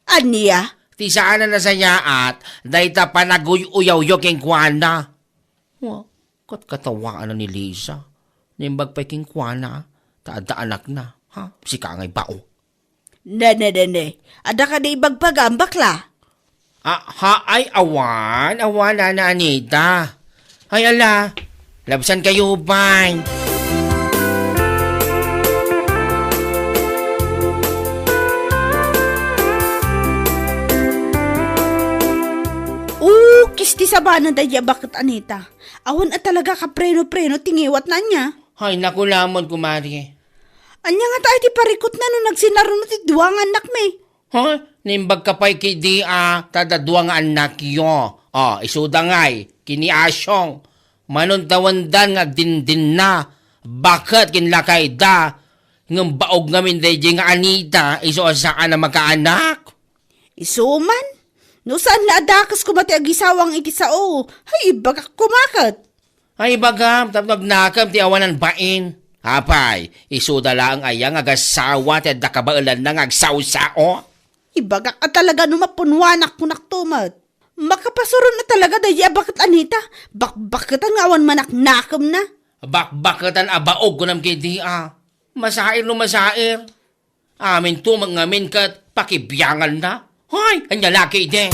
Ania? Ti saan a nasayaat, dayta panaguy-uyawyo kenkuana. Wa, katkatawaan ni Lisa. Naimbag pay kenkuana, ta adda anakna. Ha? Sika ngay bao. Nene, nene. Adda kadi ibagbagam, bakla? Ah, ha, ay, awan, awan, Nana Anita. Ay, ala, labsan kayo, bay. Ukis ti sabanan daydi a baket, Anita. Awan a talaga kapreno-preno ti ngiwatna ania. Ay, naku laman, kumari. Ania ngata ti parikutna no nagsinaruno ti dua nga annakmi? Ha? Naimbag ka pay kidi a ta dadua nga annakyo. O, isuda ngay, ken ni Asyong. Manuntawendan nga agdindinna. Baket ken lakayda. Ngem baog ngamin daydi nga Anita, isu a saan a makaanak. Isu man? No saan la a dakes koma ti agisawang iti sao, ay, ibagak koma ket. Ay, ibagam, tapno agnakem ti awanan bain. Apay, isuda laeng aya nga agasawa ti adda kabaelanna nga agsao-sao? Ibagak a talaga no mapunwanak, kunak to met. Makapasuron a talaga daydi a baket, Anita. Bakbaketan nga awan manaknakemna. Bakbaketan a baog, kunam kidi a. Masair no masair. Amin to met ngamin ket pakibianganna. Hoy, ania la kidi?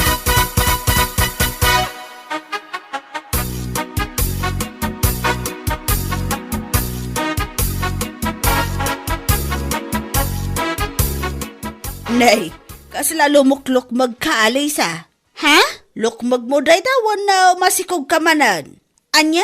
Nay, kasla lumuklukmeg ka, Alisa. Ha? Lukmeg mo dayta wenno masikog ka manen? Ania?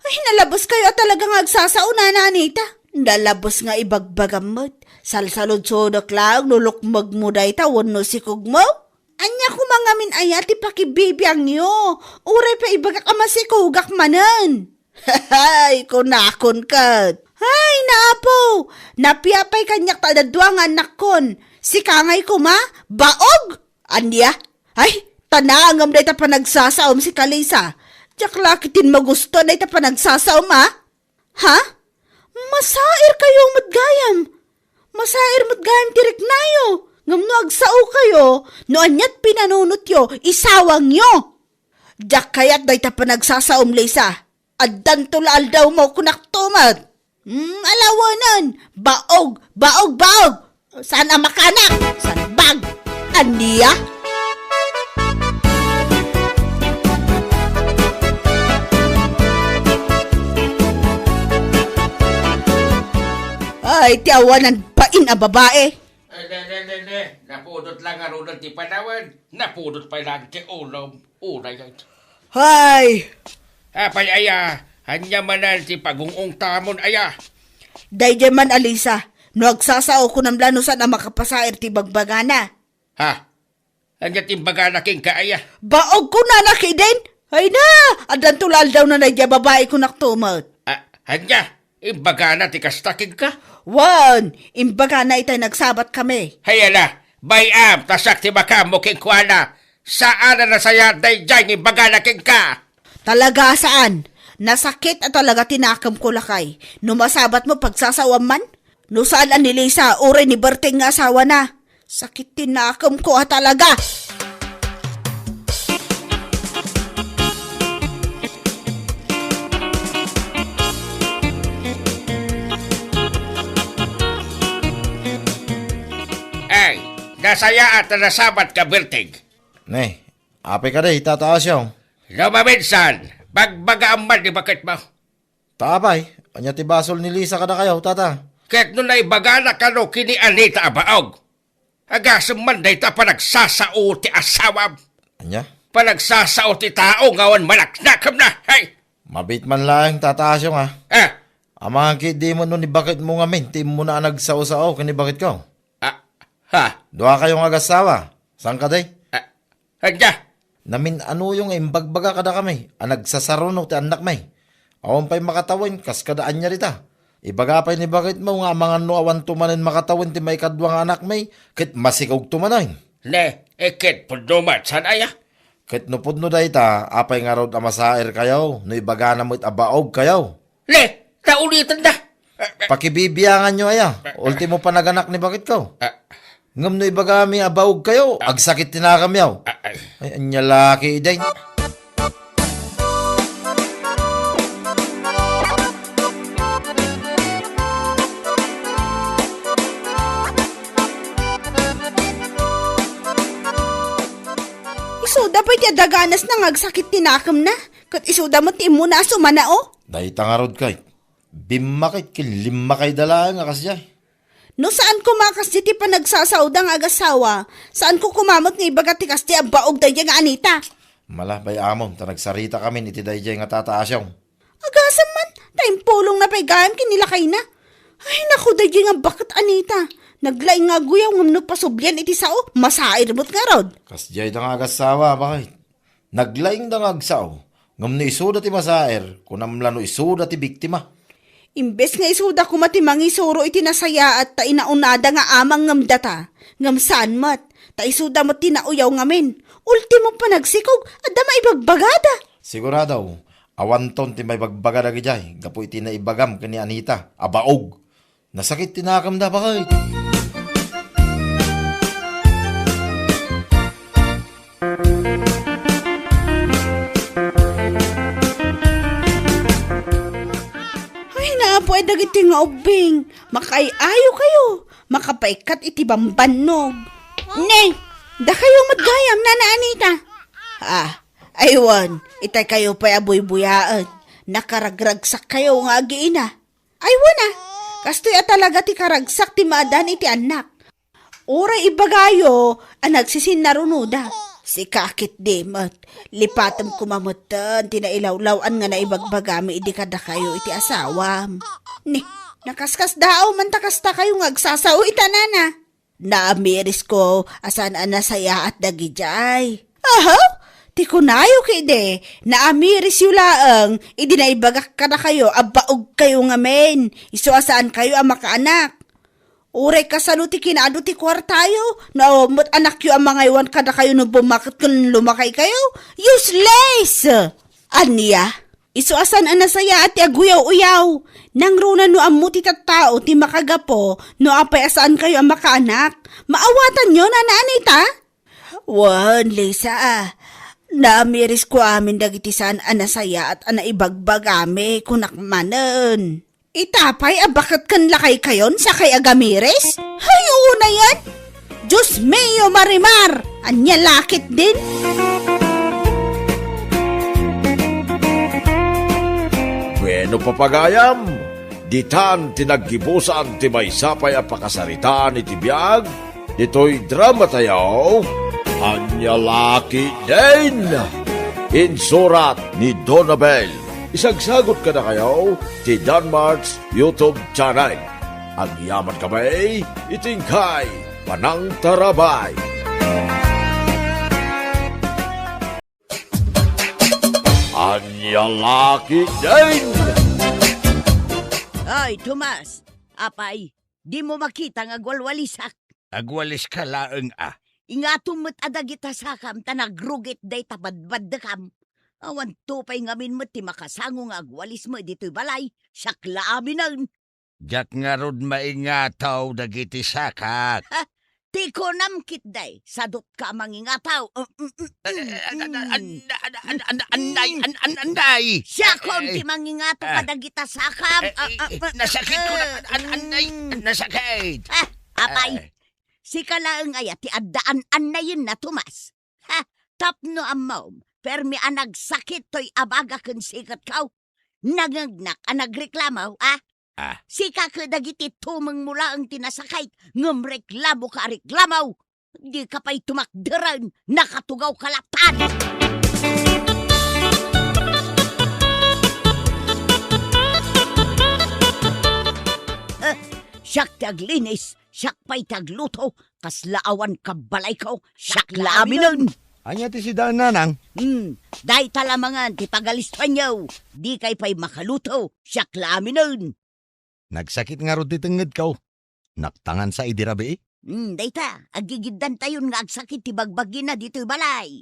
Ay, nalabes kayo a talaga nga agsasao, Nana Anita. Nalabes nga ibagbagam met. Salsaludsodek laeng no lukmeg mo dayta wenno sikog mo. Ania koma ngamin aya ti pakibibiangyo? Uray pay ibagak a masikogak manen. Hay, kunakon ket. Hay, naapo! Napia pay kaniak ta adda dua nga annakkon. Sika ngay koma, baog! Ania? Ay, tanangem dayta panagsasaom, sika Lisa. Diak la ketdin magusto dayta panagsasaom, a? Ha? Masair kayo met gayam. Masair met gayam ti riknayo. Ngem no agsao kayo, no aniat pinanunotyo, isawangyo. Diak kayat dayta panagsasaom, Lisa. Addanto la aldawmo, kunak to met. Mm, alawanan! Baog! Baog! Baog! Saan a makaanak? Saan bag? Ania? Ay, ti awanan bain a babae. Ay, ne, ne, ne, ne. Napudot lang ngaruden ti panawen. Napudot pay lang ti ulom. Uray ay. Hay! Apay aya, ania manen ti pagung-ungtamon aya? Daydiay man, Alisa, no agsasao kunam la no saan a makapasair ti bagbagana. Ha? Ania ti imbagana kenka aya? Baog kunana kidin? Ay na, addanto la aldawna daydiay a babai kunak to met. Ah, ania? Imbagana ti kasta kenka? Wen, imbagana itay nagsabat kami. Hay ala, bay-am, ta siak ti makaammo kenkuana. Saan a nasayaat daydiay nga imbagana kenka. Talaga a saan. Nasakit a talaga ti nakemko, lakay. No masabatmo, pagsasaoam man. No saan a ni Lisa, uray ni Berting nga asawana. Sakit ti nakemko a talaga. Ay, nasayaat a nasabatka, Berting. Ne, apay kadi, Tata Asyong? No maminsan, bagbagaam man ti baketmo. Ta apay, ania ti basol ni Lisa kadakayo, Tata? Ket no naibagana kano ken ni Anita a baog, agasem man dayta a panagsasao ti asawam. Ania? Panagsasao ti tao nga awan manaknakemna. Hay! Mabiit man laeng, Tata Asyong, a. Ah, Amangan ketdi met no ni baketmo ngamin ti immuna a nagsao-sao ken ni baketko. Ah, ha? Duakayo nga agassawa. Saan kadi? Ah, adda. Namin-anoyo nga imbagbaga kadakami a nagsasaruno ti annakmi. Awan pay makatawen kas kada ania dita. Ibaga pay ni baketmo nga amangan no awanto manen makatawen ti maikadua nga anakmi, ket masikogto manen. Ne, iket pudno met, saan aya? Ket no pudno dayta, apay ngarud a masaerkayo no ibagana met a baogkayo? Ne, ta ulitenda. Pakibibianganyo aya, ultimo panaganak ni baketko. Ah. Ngem no ibagami a baogkayo, agsakit ti nakamyo. Ah, ah. Ay, ania la ketdin. Isuda pay ti adaganasna nga agsakit ti nakemna, ket isuda met ti immuna a sumanao. Dayta ngarud, Kay. Bimmakit ken limmakayda laeng a kasdiay. No saan koma kasdi ti panagsasaoda nga agassawa, saanko koma met nga ibaga ti kasdi a baog daydiay nga Anita. Malabay amon ta nagsarita kamin iti daydiay nga tataasyo. Agasam man, ta impulongna pay gayam ken ni lakayna. Ay, naku, daydiay nga baket Anita. Naglaing nga aguyaw ngem no pasublian iti sao, masair met ngarud. Kasdiayda nga agassawa, bakit? Naglaingda nga agsao, ngem no isuda ti masair, kunam la no isuda ti biktima. Imbes nga isuda koma ti mangisuro iti nasayaat ta inaunada nga amang ngem data, ngem saan met, ta isuda met ti nauyaw ngamin. Ultimo panagsikog, adda maibagbagada. Sigurado, awanton ti maibagbaga dagidiay gapu iti naibagam ken ni Anita a baog. Nasakit ti nakemda, bakit? Ay, naapo ay dagiti nga ubbing. Makaay-ayo kayo. Makapaikkat iti bambannog. Ne, dakayo met gayam, Nana Anita. Ah, aywan, itay kayo pay a buybuyaen. Nakaragragsak kayo nga agiina. Ay, wen a, kastoy a talaga ti karagsak ti maadan iti annak. Uray ibagayo a nagsisinnarunoda. Sika ketdi met, lipatem koma metten ti nailawlaw-an nga naibagbagami idi kadakayo iti asawam. Ni, nakaskasdaaw man ta kasta kayo nga agsasao ita, Nana. Naamirisko a saan a nasayaat dagidiay. Aha? Ti kunayo ketdi, naamirisyo laeng idi naibagak kadakayo a baogkayo ngamin, isu a saankayo a makaanak. Uray kasano ti kinaadu ti kuartayo, no awan met anakyo a mangaywan kadakayo no bummaket ken lumakaykayo? Useless! Ania? Isu a saan a nasayaat ti aguyaw-uyaw. Nangruna no ammo ti tattao ti makagapu no apay a saankayo a makaanak. Maawatanyo, Nana Anita? Wen, Lisa, a. Naamirisko amin dagiti saan a nasayaat a naibagbagami, kunak manen. Ita pay a baket ken lakaykayon sakay a gamiris? Hay, unayan! Dios mio, Marimar! Ania la ketdin? Bueno, papagayam, ditan ti naggibusan ti maysa pay a pakasaritaan iti biag ditoy dramatayo, Ania la ketdin? Insurat ni Donabel. Isagsagot kadakayo ti Danmart's YouTube channel. Agyaman kami iti inkay panangtarabay. Ania la ketdin? Ay, Tomas, apay, dimo makita nga agwalwalisak? Agwaliska laeng a. Ingatom met a dagita sakam ta nagrugit dayta badbaddekam. Awan to pay ngamin met ti makasango nga agwalismo ditoy balay, siak la aminen. Diak ngarud maingataw dagiti sakak. Ha? Ti kunam ketdi, sadot ka a mangingataw. Mm, mm, mm, mm, mm. Eh, eh, an-, an-, an-, an-, an-, anday, an-, an-, anday. Siakon ti mangingataw kadagita sakam. Eh, eh, ah, ah, eh, ah, nasakit ko na, ah, an-, an-, anday, mm. Nasakit. Ah, apay. Eh. Sika laeng aya ti addaan annayenna, Tomas? Ha? Tapno ammom, permi a nagsakit toy abaga ken siketko. Nangngegnak a nagreklamo, a? Ah. Sika ket dagiti tumengmo laeng ti nasakit, ngem reklamoka a reklamo. Dika pay tumakderen, nakatugawka latta. Siak ti aglinis, siak pay ti agluto, kasla awan kabbalayko, siak la aminen. Ania ti sidaen, nanang? Hmm, dayta lamangan ti pagalistoanyo. Dikay pay makaluto, siak la aminen. Nagsakit ngarud ti tengngedko. Naktangansa idi rabii? Hmm, dayta, aggigiddantayon nga agsakit ti bagbagina ditoy balay.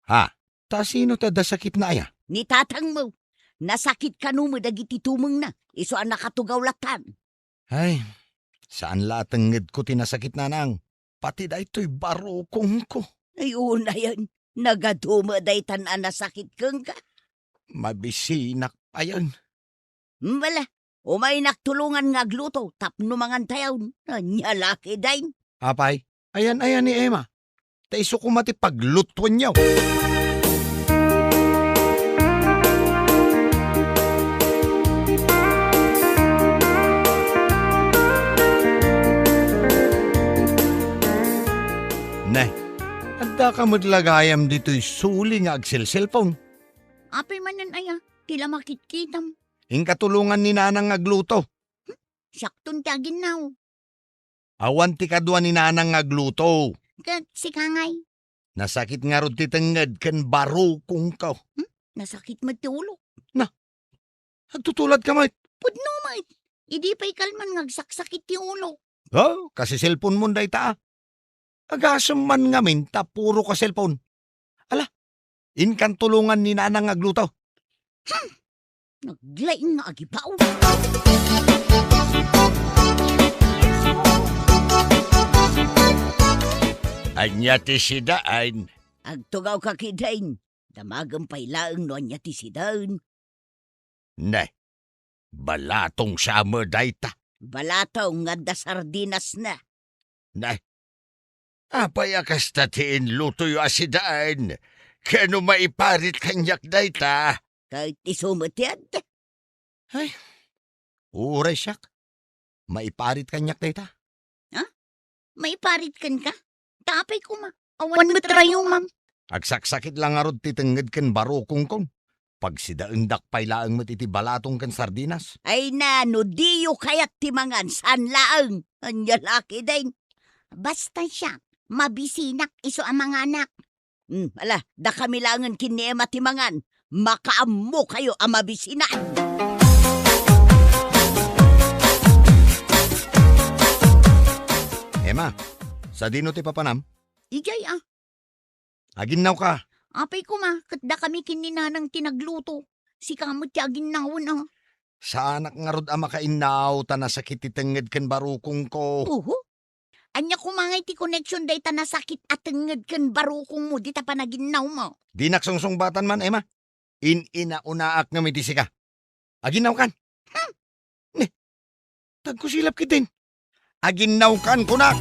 Ha? Ta sino ti adda sakitna aya? Ni tatangmo. Nasakit kano met dagiti tumengna, isu a nakatugaw latan. Ay, saan la a tengngedko ti nasakit, nanang. Pati daytoy barukongko. Ay, unayen, nagadu met daytan a nasakit kenka. Mabisinak payen. Bala, umaynak tulongan nga agluto tapno mangantayon. Ania la ketdin? Apay, ayan-ayan ni Emma. Ta isu koma ti paglutuenyo. Ne, addaka met la gayam ditoy suli nga agselselpon? Apay manen aya, ti la makitkitam. Inka tulongan ni nanang nga agluto. Hmm? Siakton ti aginnaw. Awan ti kadua ni nanang nga agluto. Ket sika ngay? Nasakit ngarud ti tengnged ken barukongko. Hmm? Nasakit met ti ulo. Na, agtutuladka met. Pudno met. Idi pay kalman nga agsaksakit ti ulo. Oh, kasi cellphone mon dayta, ah. Agasem man ngamin ta puro ka cellphone. Ala, inkan tulongan ni nanang nga agluto. Hmm. Naglaing nga agibaw. Ania ti sidaen? Agtugawka ketdin. Damagem pay laeng no ania ti sidaen. Ne, balatong sa met dayta. Balatong nga adda sardinasna. Ne, apay a kasta ti inlutoyo a sidaen? Ken no maiparit kaniak dayta? Ket isu met ti adda. Ay, uray siak. Maiparit kaniak dayta. Ha? Maiparit kenka? Ta apay koma, awan met rayumam. Agsaksakit la ngarud ti tengnged ken barukongkon. Pagsidaendak pay laeng met iti balatong ken sardinas. Ay na, no diyo kayat ti mangan, saan laeng? Ania la ketdin? Basta siak, mabisinak isu a manganak. Hmm, ala, dakami laengen ken ni Emma ti mangan. Makaammokayo a mabisinan. Emma, sadino ti papanam? Idiay, a. Aginnawka. Apay koma, ket dakami ken ni nanang ti nagluto. Sika met ti aginnawen, a. Saanak ngarud a makainnaw ta nasakit ti tengnged ken barukongko. Oho. Ania koma ngay ti koneksion dayta nasakit a tengnged ken barukongmo dita panaginnawmo? Dinak sungsungbatan man, Emma. In-inaunaak ngem iti sika. Aginnawkan. Hmm. Ne, tagkusilap ketdin. Aginnawkan, kunak.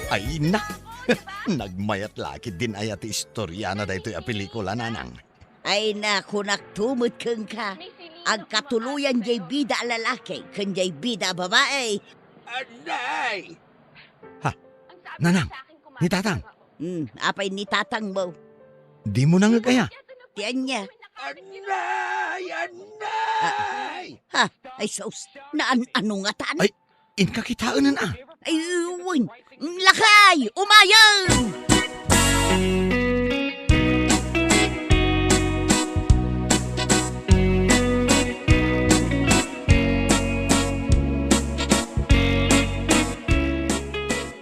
Ay na. Nagmayat la ketdin aya ti istoriana daytoy a pelikula, nanang. Ay na, kunakto met kenka, agkatuloyan jay bida a lalaki ken jay bida a babai. Anay! Ha? Nanang, ni Tatang? Hmm, apay ni Tatangmo? Dimo nangeg aya? Ti ania? Anay! Anay! Ha? Ay, sus, naan-ano ngatan? Ay, inka kitaenen, a. Ay, wen. Lakay! Umayem!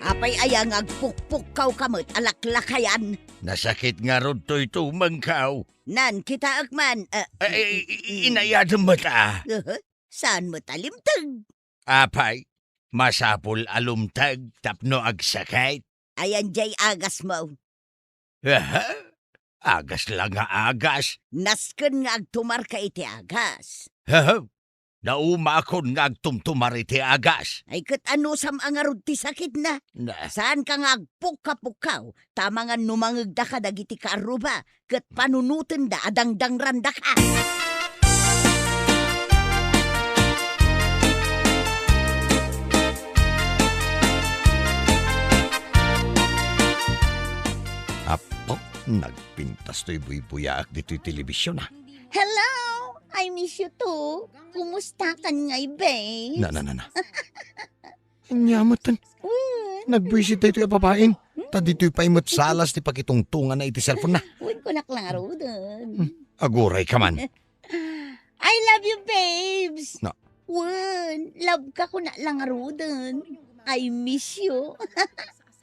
Apay aya nga agpukpukkawka met a laklakayan? Nasakit ngarud toy tumengko. Nan, kitaek man, a. Ay, ay, ay, inayadem met, a. Aha, saan met a limteg? Apay, masapul a lumteg tapno agsakit. Ayan jay agasmo. Aha, agas la nga agas. Nasken nga agtumarka iti agas. Aha, naumakon nga agtumtumar iti agas. Ay, ket anusam a ngarud ti sakitna? Na. Saanka nga agpukkapukkaw, ta amangan no mangegdaka dagiti kaarruba, ket panunotenda a dangdangrandaka. Apo, nagpintas toy buybuyaak ditoy television, ah. Hello! I miss you too. Kumusta kan ngay, babes? Na, na, na, na. Anya met ten. Mm. Nagbuisit daytoy a babaen. Ta ditoy pay met salas ti pakitungtonganna iti cellphone na. Wen, kunak lang aruden. Hmm, aguray ka man. I love you, babes. Na. Wen, love ka kunak lang aruden. I miss you.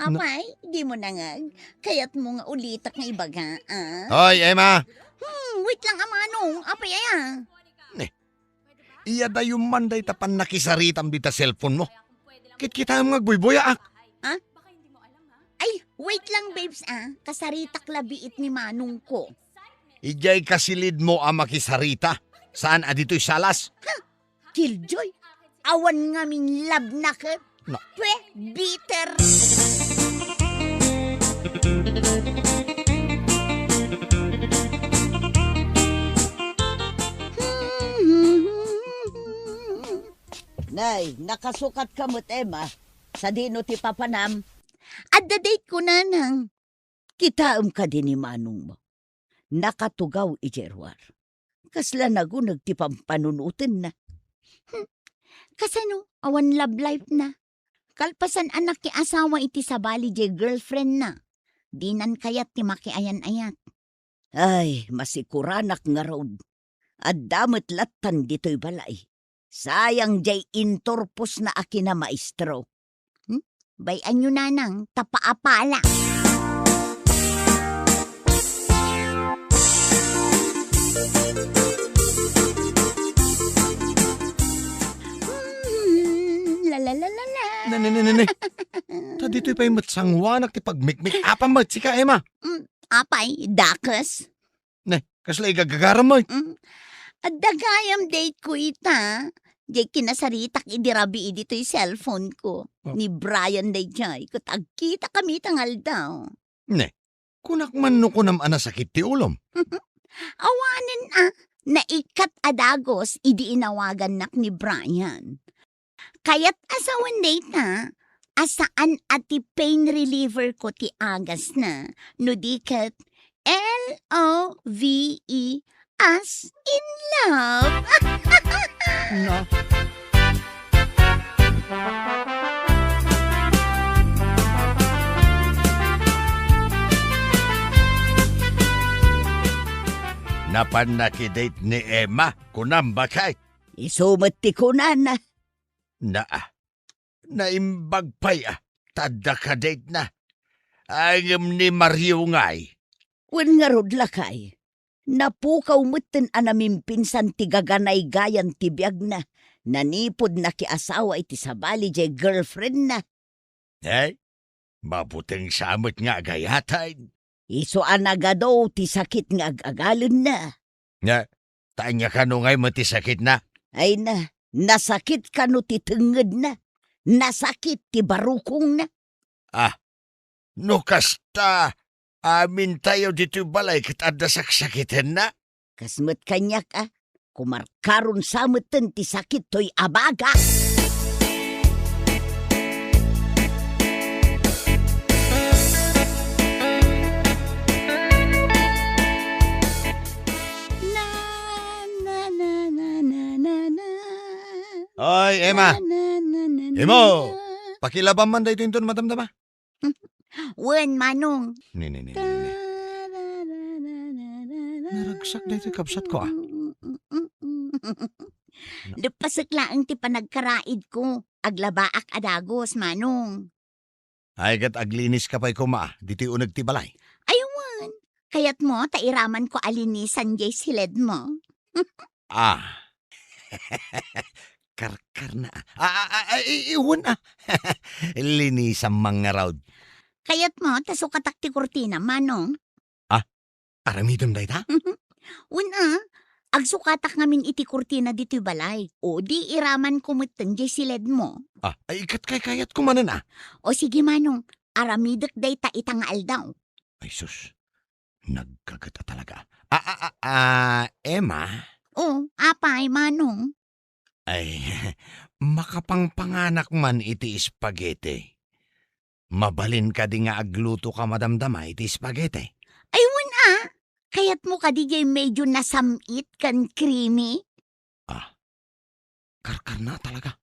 Na. Apay, di mo nangag. Kayat mo nga ulitak nga ibaga, ah? Hoy, Emma! Hmm, wait lang, a manong. Apay aya? Ne. Iyadayo man dayta pannakisaritam dita cellphone mo. Kitkitaem nga agbuybuyaak. Ha? Ay, wait lang, babes, ah. Kasaritak labiit ni manong ko. Idiay kasilid mo a makisarita. Saan a ditoy salas? Ha? Killjoy, awan ngamin love na ket. Na. Pwe, bitter. Nay, nakasukat ka met, Emma. Sadino ti papanam? Adda date ko, nanang. Kitaem kadi ni manongmo. Nakatugaw idiay ruar. Kasla naguneg ti pampanunotenna. Hmm. Kasano? Awan love life na. Kalpasan a nakiasawa iti sabali diay girlfriend na. Dinan kayat ti makiayan-ayat. Ay, masikuranak ngarud. Adda met lattan ditoy balay. Sayang diay inturposna a kinamaestro. Hmm? Bay-anyo, nanang, ta paapala. Hmm, la, la, la, la, la. Ne, ne, ne, ne, ne. Ta ditoy pay met sanguanak ti pagmikmik-apam met sika, Emma. Hmm, apay, dakes. Ne, kasla igagagaram met. Mm. Adda gayam date ko ita. Diay kinasaritak idi rabii ditoy cellphone ko. Oh. Ni Brian daydiay, ket agkitakami ita nga aldaw. Ne, kunak man no kunam a nasakit ti ulom. Awanen a, naikkat a dagus idi inawagannak ni Brian. Kayat a sawen dayta a saan a ti pain reliever ko ti agasna, no di ket L O V E, as in love. Na. Napan nakidate ni Emma, kunam, bakay? Isu met ti kunana. Naa, naimbag pay a, ta adda kadate na. Ay, ngem ni Mario ngay? Wen ngarud, lakay. Napukaw metten a namimpinsan ti gaganaygayan ti biagna. Nanipud nakiasawa iti sabali diay girlfriendna. Ay, mabuteng sa met nga agayatan. Isu a nagadu ti sakit nga ag-agalenna. Nga, ta ania kano ngay met ti sakitna? Ay na, nasakit kano ti tengngedna? Nasakit ti barukongna? Ah, no kasta, amintayo ditoy balay ket adda saksakitenna? Kas met kaniak a, kumarkaron sa metten ti sakit toy abaga. Na, na, na. Oy, Emma! Na, na, na, na, na, Imo! Na. Pakilabam man daytoy inton madamdama. Wen, manong. Ni, ni, ni, ni, ni. Naragsak daytoy kabsatko, ah. Leppasek laeng ti panagkaraidko. Aglabaak a dagus, manong. Ay, ket agliniska pay koma, ah, ditoy uneg ti balay. Ay, wen. Kayatmo ta iramanko a linisan diay siledmo? Ah. Karkarna, ah. Ah, ah, ah, ah, i-, i-, wen, ah. Linisam man ngarud. Kayatmo ta sukatak ti kurtina, manong? Ah, aramidem dayta? Wen, ah. Agsukatak ngamin iti kurtina ditoy balay. O di iramanko metten diay siledmo. Ah, ay, ket kaykayatko manen, ah. O sige, manong. Aramidek dayta ita nga aldaw. Ay, sus. Nagkaget a talaga. Ah, ah, ah, ah, Emma? O, apay, manong? Ay, makapangpanganak man iti spaghetti. Mabalin kadi nga agluto ka madamdama iti spaghetti? Ay, wen a. Kayatmo kadi jay medyo nasam-it ken creamy? Ah, karkarna talaga.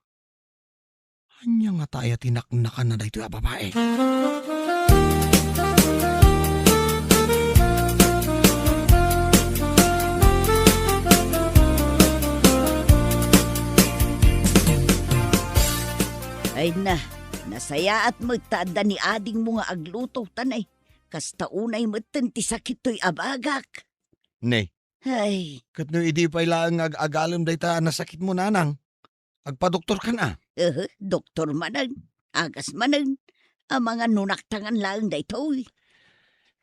Ania ngata aya ti naknakanna daytoy a babae? Ay na, nasayaat met ta adda ni adingmo nga agluto, ta nay, kasta unay metten ti sakit toy abagak. Ne, Ay. Ket no idi pay laeng nga ag-agalem dayta a nasakitmo, nanang, agpadoktorkan a? Ehe, doktor manen, agas manen. Amangan no naktangan laeng daytoy.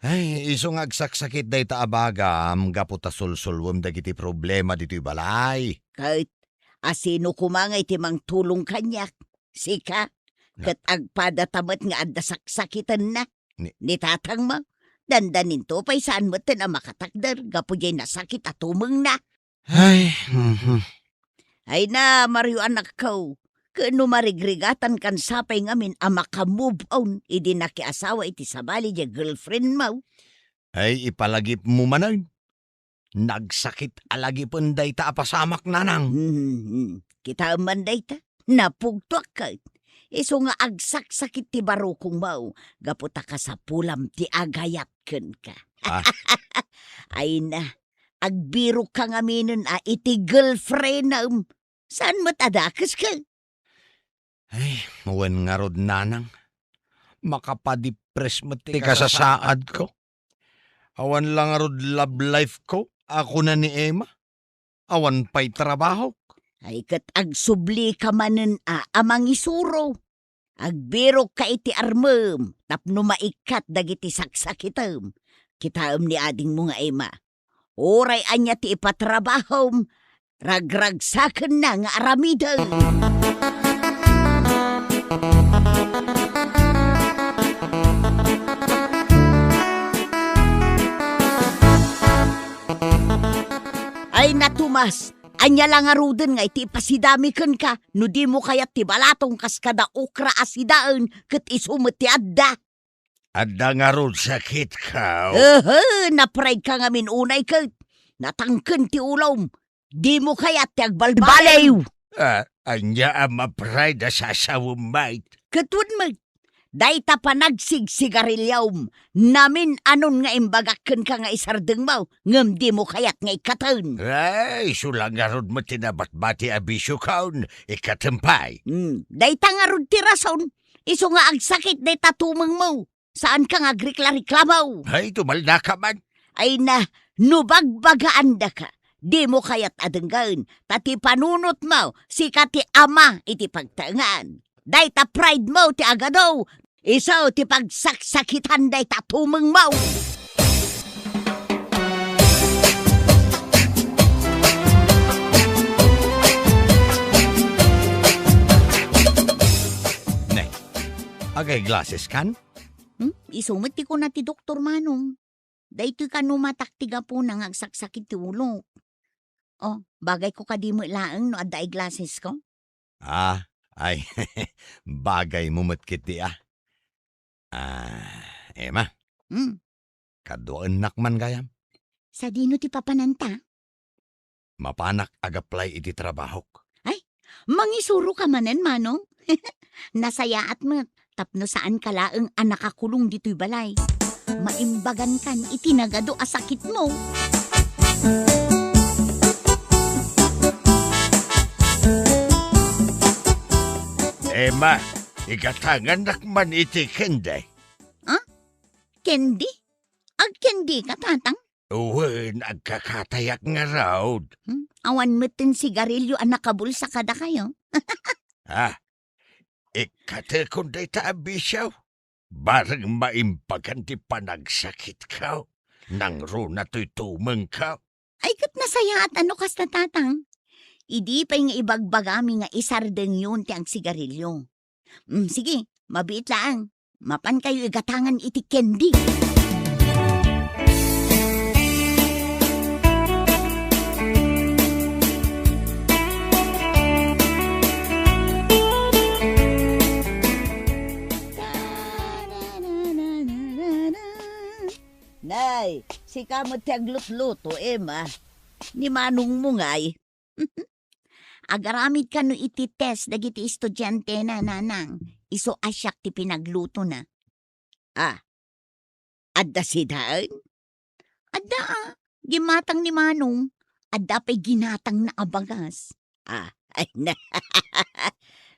Ay, isu nga agsaksakit dayta a bagam gapu ta sulsulwem dagiti problema ditoy balay. Ket asino koma ngay ti mangtulong kaniak? Sika? Na- Ket agpadata met nga adda saksakitenna. Ni- Ni tatangmo, dandaninto pay saan metten a makatakder gapu diay nasakit a tumengna. Ay, mhm. Ay na, Mario anakko, ken no marigrigatankan sapay ngamin a maka-move on idi nakiasawa iti sabali diay girlfriendmo. Ay, ipalagipmo manen. Nagsakit a lagipen dayta a pasamak, nanang. Hmm, kitaem man dayta. Napugtoak ket. Isu nga agsaksakit ti barukongmo gapu ta kasapulam ti agayat kenka. Ah. Ay na, agbirokka ngaminen a iti girlfriendem. Saan met a dakeska? Ay, wen ngarud, nanang. Makapadipres met ti kasasaadko. Awan la ngarud love life ko, a kuna ni Emma. Awan pay trabahok. Ay, ket agsublika manen a, a mangisuro. Agbirokka iti armem tapno maikkat dagiti saksakitem. Kitaem ni adingmo nga Emma. Uray ania ti ipatrabahom, ragragsakenna nga aramiden. Ay na, Tomas, ania la ngaruden nga iti ipasidami kenka no dimo kayat ti balatong kas kada okra a sidaen ket isu met ti adda? Adda ngarud sakitko? Ehe, na-pride ka ngamin unay ket natangken ti ulom. Dimo kayat ti agbalbaliw? Ah, ania a ma-pride a sasawem met? Ket wen met, dayta panagsigsigariliom, namin-anon nga imbagak kenka nga isardengmo, ngem dimo kayat nga ikkaten. Ay, isu la ngarud met ti nabatbati a bisiokon, ikkatem pay. Hmm, dayta ngarud ti rason, isu nga agsakit dayta tumengmo. Saanka nga agrikla-reklamo. Ay, tumaldaka man. Ay na, no bagbagaandaka, dimo kayat a denggen, ta ti panunotmo, sika ti ama iti pagtaengan. Dayta pridemo ti agadu, isu ti pagsaksakitan dayta tumengmo. Ne, ag-eyeglasseskan? Hmm? Isu met ti kuna ti doktor, Manong. Daytoy kano matak ti gapuna nga agsaksakit ti ulok. Oh, bagayko kadi met laeng no adda eyeglassesko? Ah, ay, bagaymo met ketdi a. Ah, Emma. Hmm. Kaduaennak man gayam. Sadino ti papananta? Mapanak ag-apply iti trabahok. Ay, mangisuroka manen, Manong? Nasayaat met, tapno saanka laeng a nakakulong ditoy balay. Maimbagankan iti nagadu a sakitmo. Emma, igatangannak man iti candy. Ah? Candy? Agcandika, Tatang? Wen, agkakatayak ngarud. Hmm? Awan metten sigarilyo a nakabulsa kadakayo? Ah, ikkatekon dayta a bisio. Bareng maimbagan ti panagsakitko. Nangruna toy tumengko. Ay, ket nasayaat a no kasta, Tatang. Idi pay nga ibagbagami nga isardengyon ti agsigarilyo. Mm, sige, mabiit laeng. Mapankayo igatangan iti candy. Nay, sika met ti aglutluto, Emma. Ni manongmo ngay. Agaramid kano iti test dagiti estudiantena, Nanang. Isu a siak ti pinaglutona. Ah, adda sidaen? Adda, ah. Ginatang ni Manong. Adda pay ginatangna a bagas. Ah, ay na.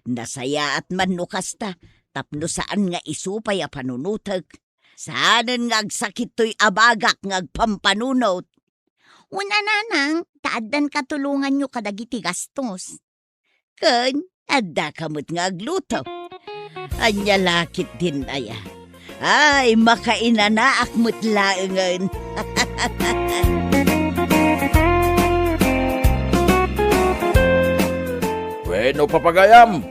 Nasayaat man no kasta, tapno saan nga isu pay a panunotek. Saanen nga agsakit toy abagak nga agpampanunot. Una, Nanang, ta addan katulonganyo kadagiti gastos. Ken, addaka met nga agluto. Ania la ketdin aya? Ay, makainanaak met laengen. Wenno, papagayam,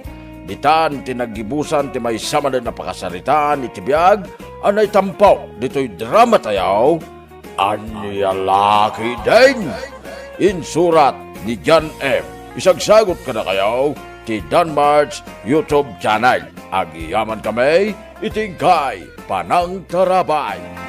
ditan ti naggibusan ti maysa manen a pakasaritaan iti biag a naitampo ditoy drama tayo, Ania la ketdin? Insurat ni John M. Isagsagut kadakayo ti Danmart's YouTube channel. Agyamankami iti inkay panangtarabay.